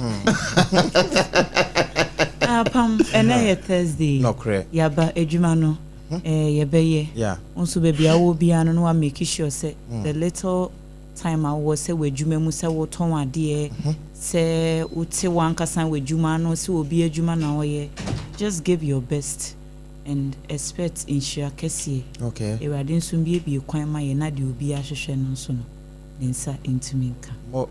Apam, ɛnɛ yɛ Thursday. Nɔkorɛ. Yaba adwuma no, eh, yɛbɛyɛ. Yeah. Wo nso baabi a wowɔ biara no, na wa make sure sɛ the little time a wowɔ sɛ w'adwuma mu, sɛ wotɔn adeɛ, sɛ wote w'ankasa w'adwuma ano, sɛ obi adwuma na woyɛ, just give your best and expect nhyira kɛseɛ. Okay. Awurade nso mbiebie kwan ma yɛn na deɛ obiara hwehwɛ no nso no, ne nsa ntumi nka. Mo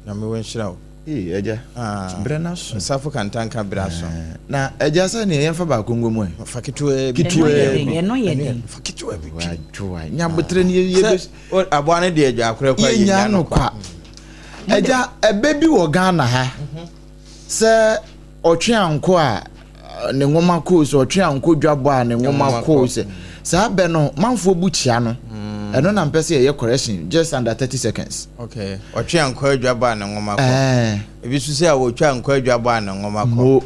Nyame wo nhyira wo. Ee agya, Ah, berɛ no aso. Ɔsafo Kantanka berɛ aso. Eh, na agya sɛ neɛ yɛmfa baako ngɔ mu ɛ. Fa ketewaa bi. Ketewaa Ɛno yɛ bi. den, ɛno yɛ den. Fa ketewaa bi twi. Wadwoa. Nyabotrɛ ne yɛ Sɛ o- aboa no deɛ adwa akorɛ kwa yɛnya yɛnya no no kwa. kwa. Agya, ɛbɛ bi wɔ Ghana ha sɛ ɔtwe anko a ne nwoma koo sɛ ɔtwe anko dwabɔ a ne nwoma koo sɛ saa bɛ no manfoɔ bu kyia no mm. ɛno na mpɛ sɛ yɛyɛ correction just under 30 seconds. Okay ɔtwe anko adwabɔ a ne nwoma kɔ eh. ebi so sɛ a wɔtwa anko adwabɔ a ne nwoma kɔ. Mo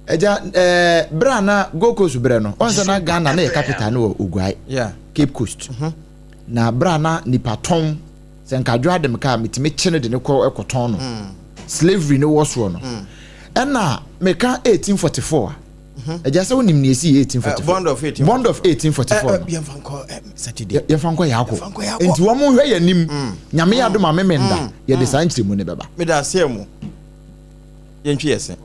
ɛgya ɛɛ bere a na Gold Coast berɛ no ɔn sɛ na Ghana na yɛ capital no wɔ Oguai yeah. Cape Coast mm -hmm. na bere a na nipa tɔn sɛ nka adwo adem kaa metumi kye no de ne kɔ kɔtɔn no mm. slavery no wɔ soɔ no mm. ɛna meka 1844 a mhm. ɛgya sɛ wonim ne ɛsi 1844 bond of 1844 bond of 1844 no yɛmfa nkɔ Saturday yɛmfa nkɔ yɛakɔ nti wɔn hwɛ yɛn anim mm. nyame yɛ adom amemenda mm. yɛde saa nkyerɛmu no bɛba meda aseɛ mu yɛntwi yɛ se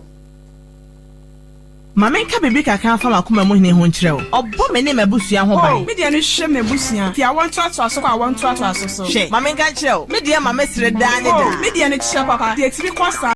Ma menka biribi kakra mfa m'akoma mu hene ho nkyerɛ wo. Ɔbɔ me ne m'abusua ho ban. Oh, me deɛ no hwɛ m'abusua. Fi awoɔ ntoatoaso kɔ awoɔ ntoatoaso so. Hwɛ, ma menka nkyerɛ wo, me deɛ ma mesere daa ne daa. Oh, me deɛ no kyerɛ papa, deɛ ɛtumi kɔ saa.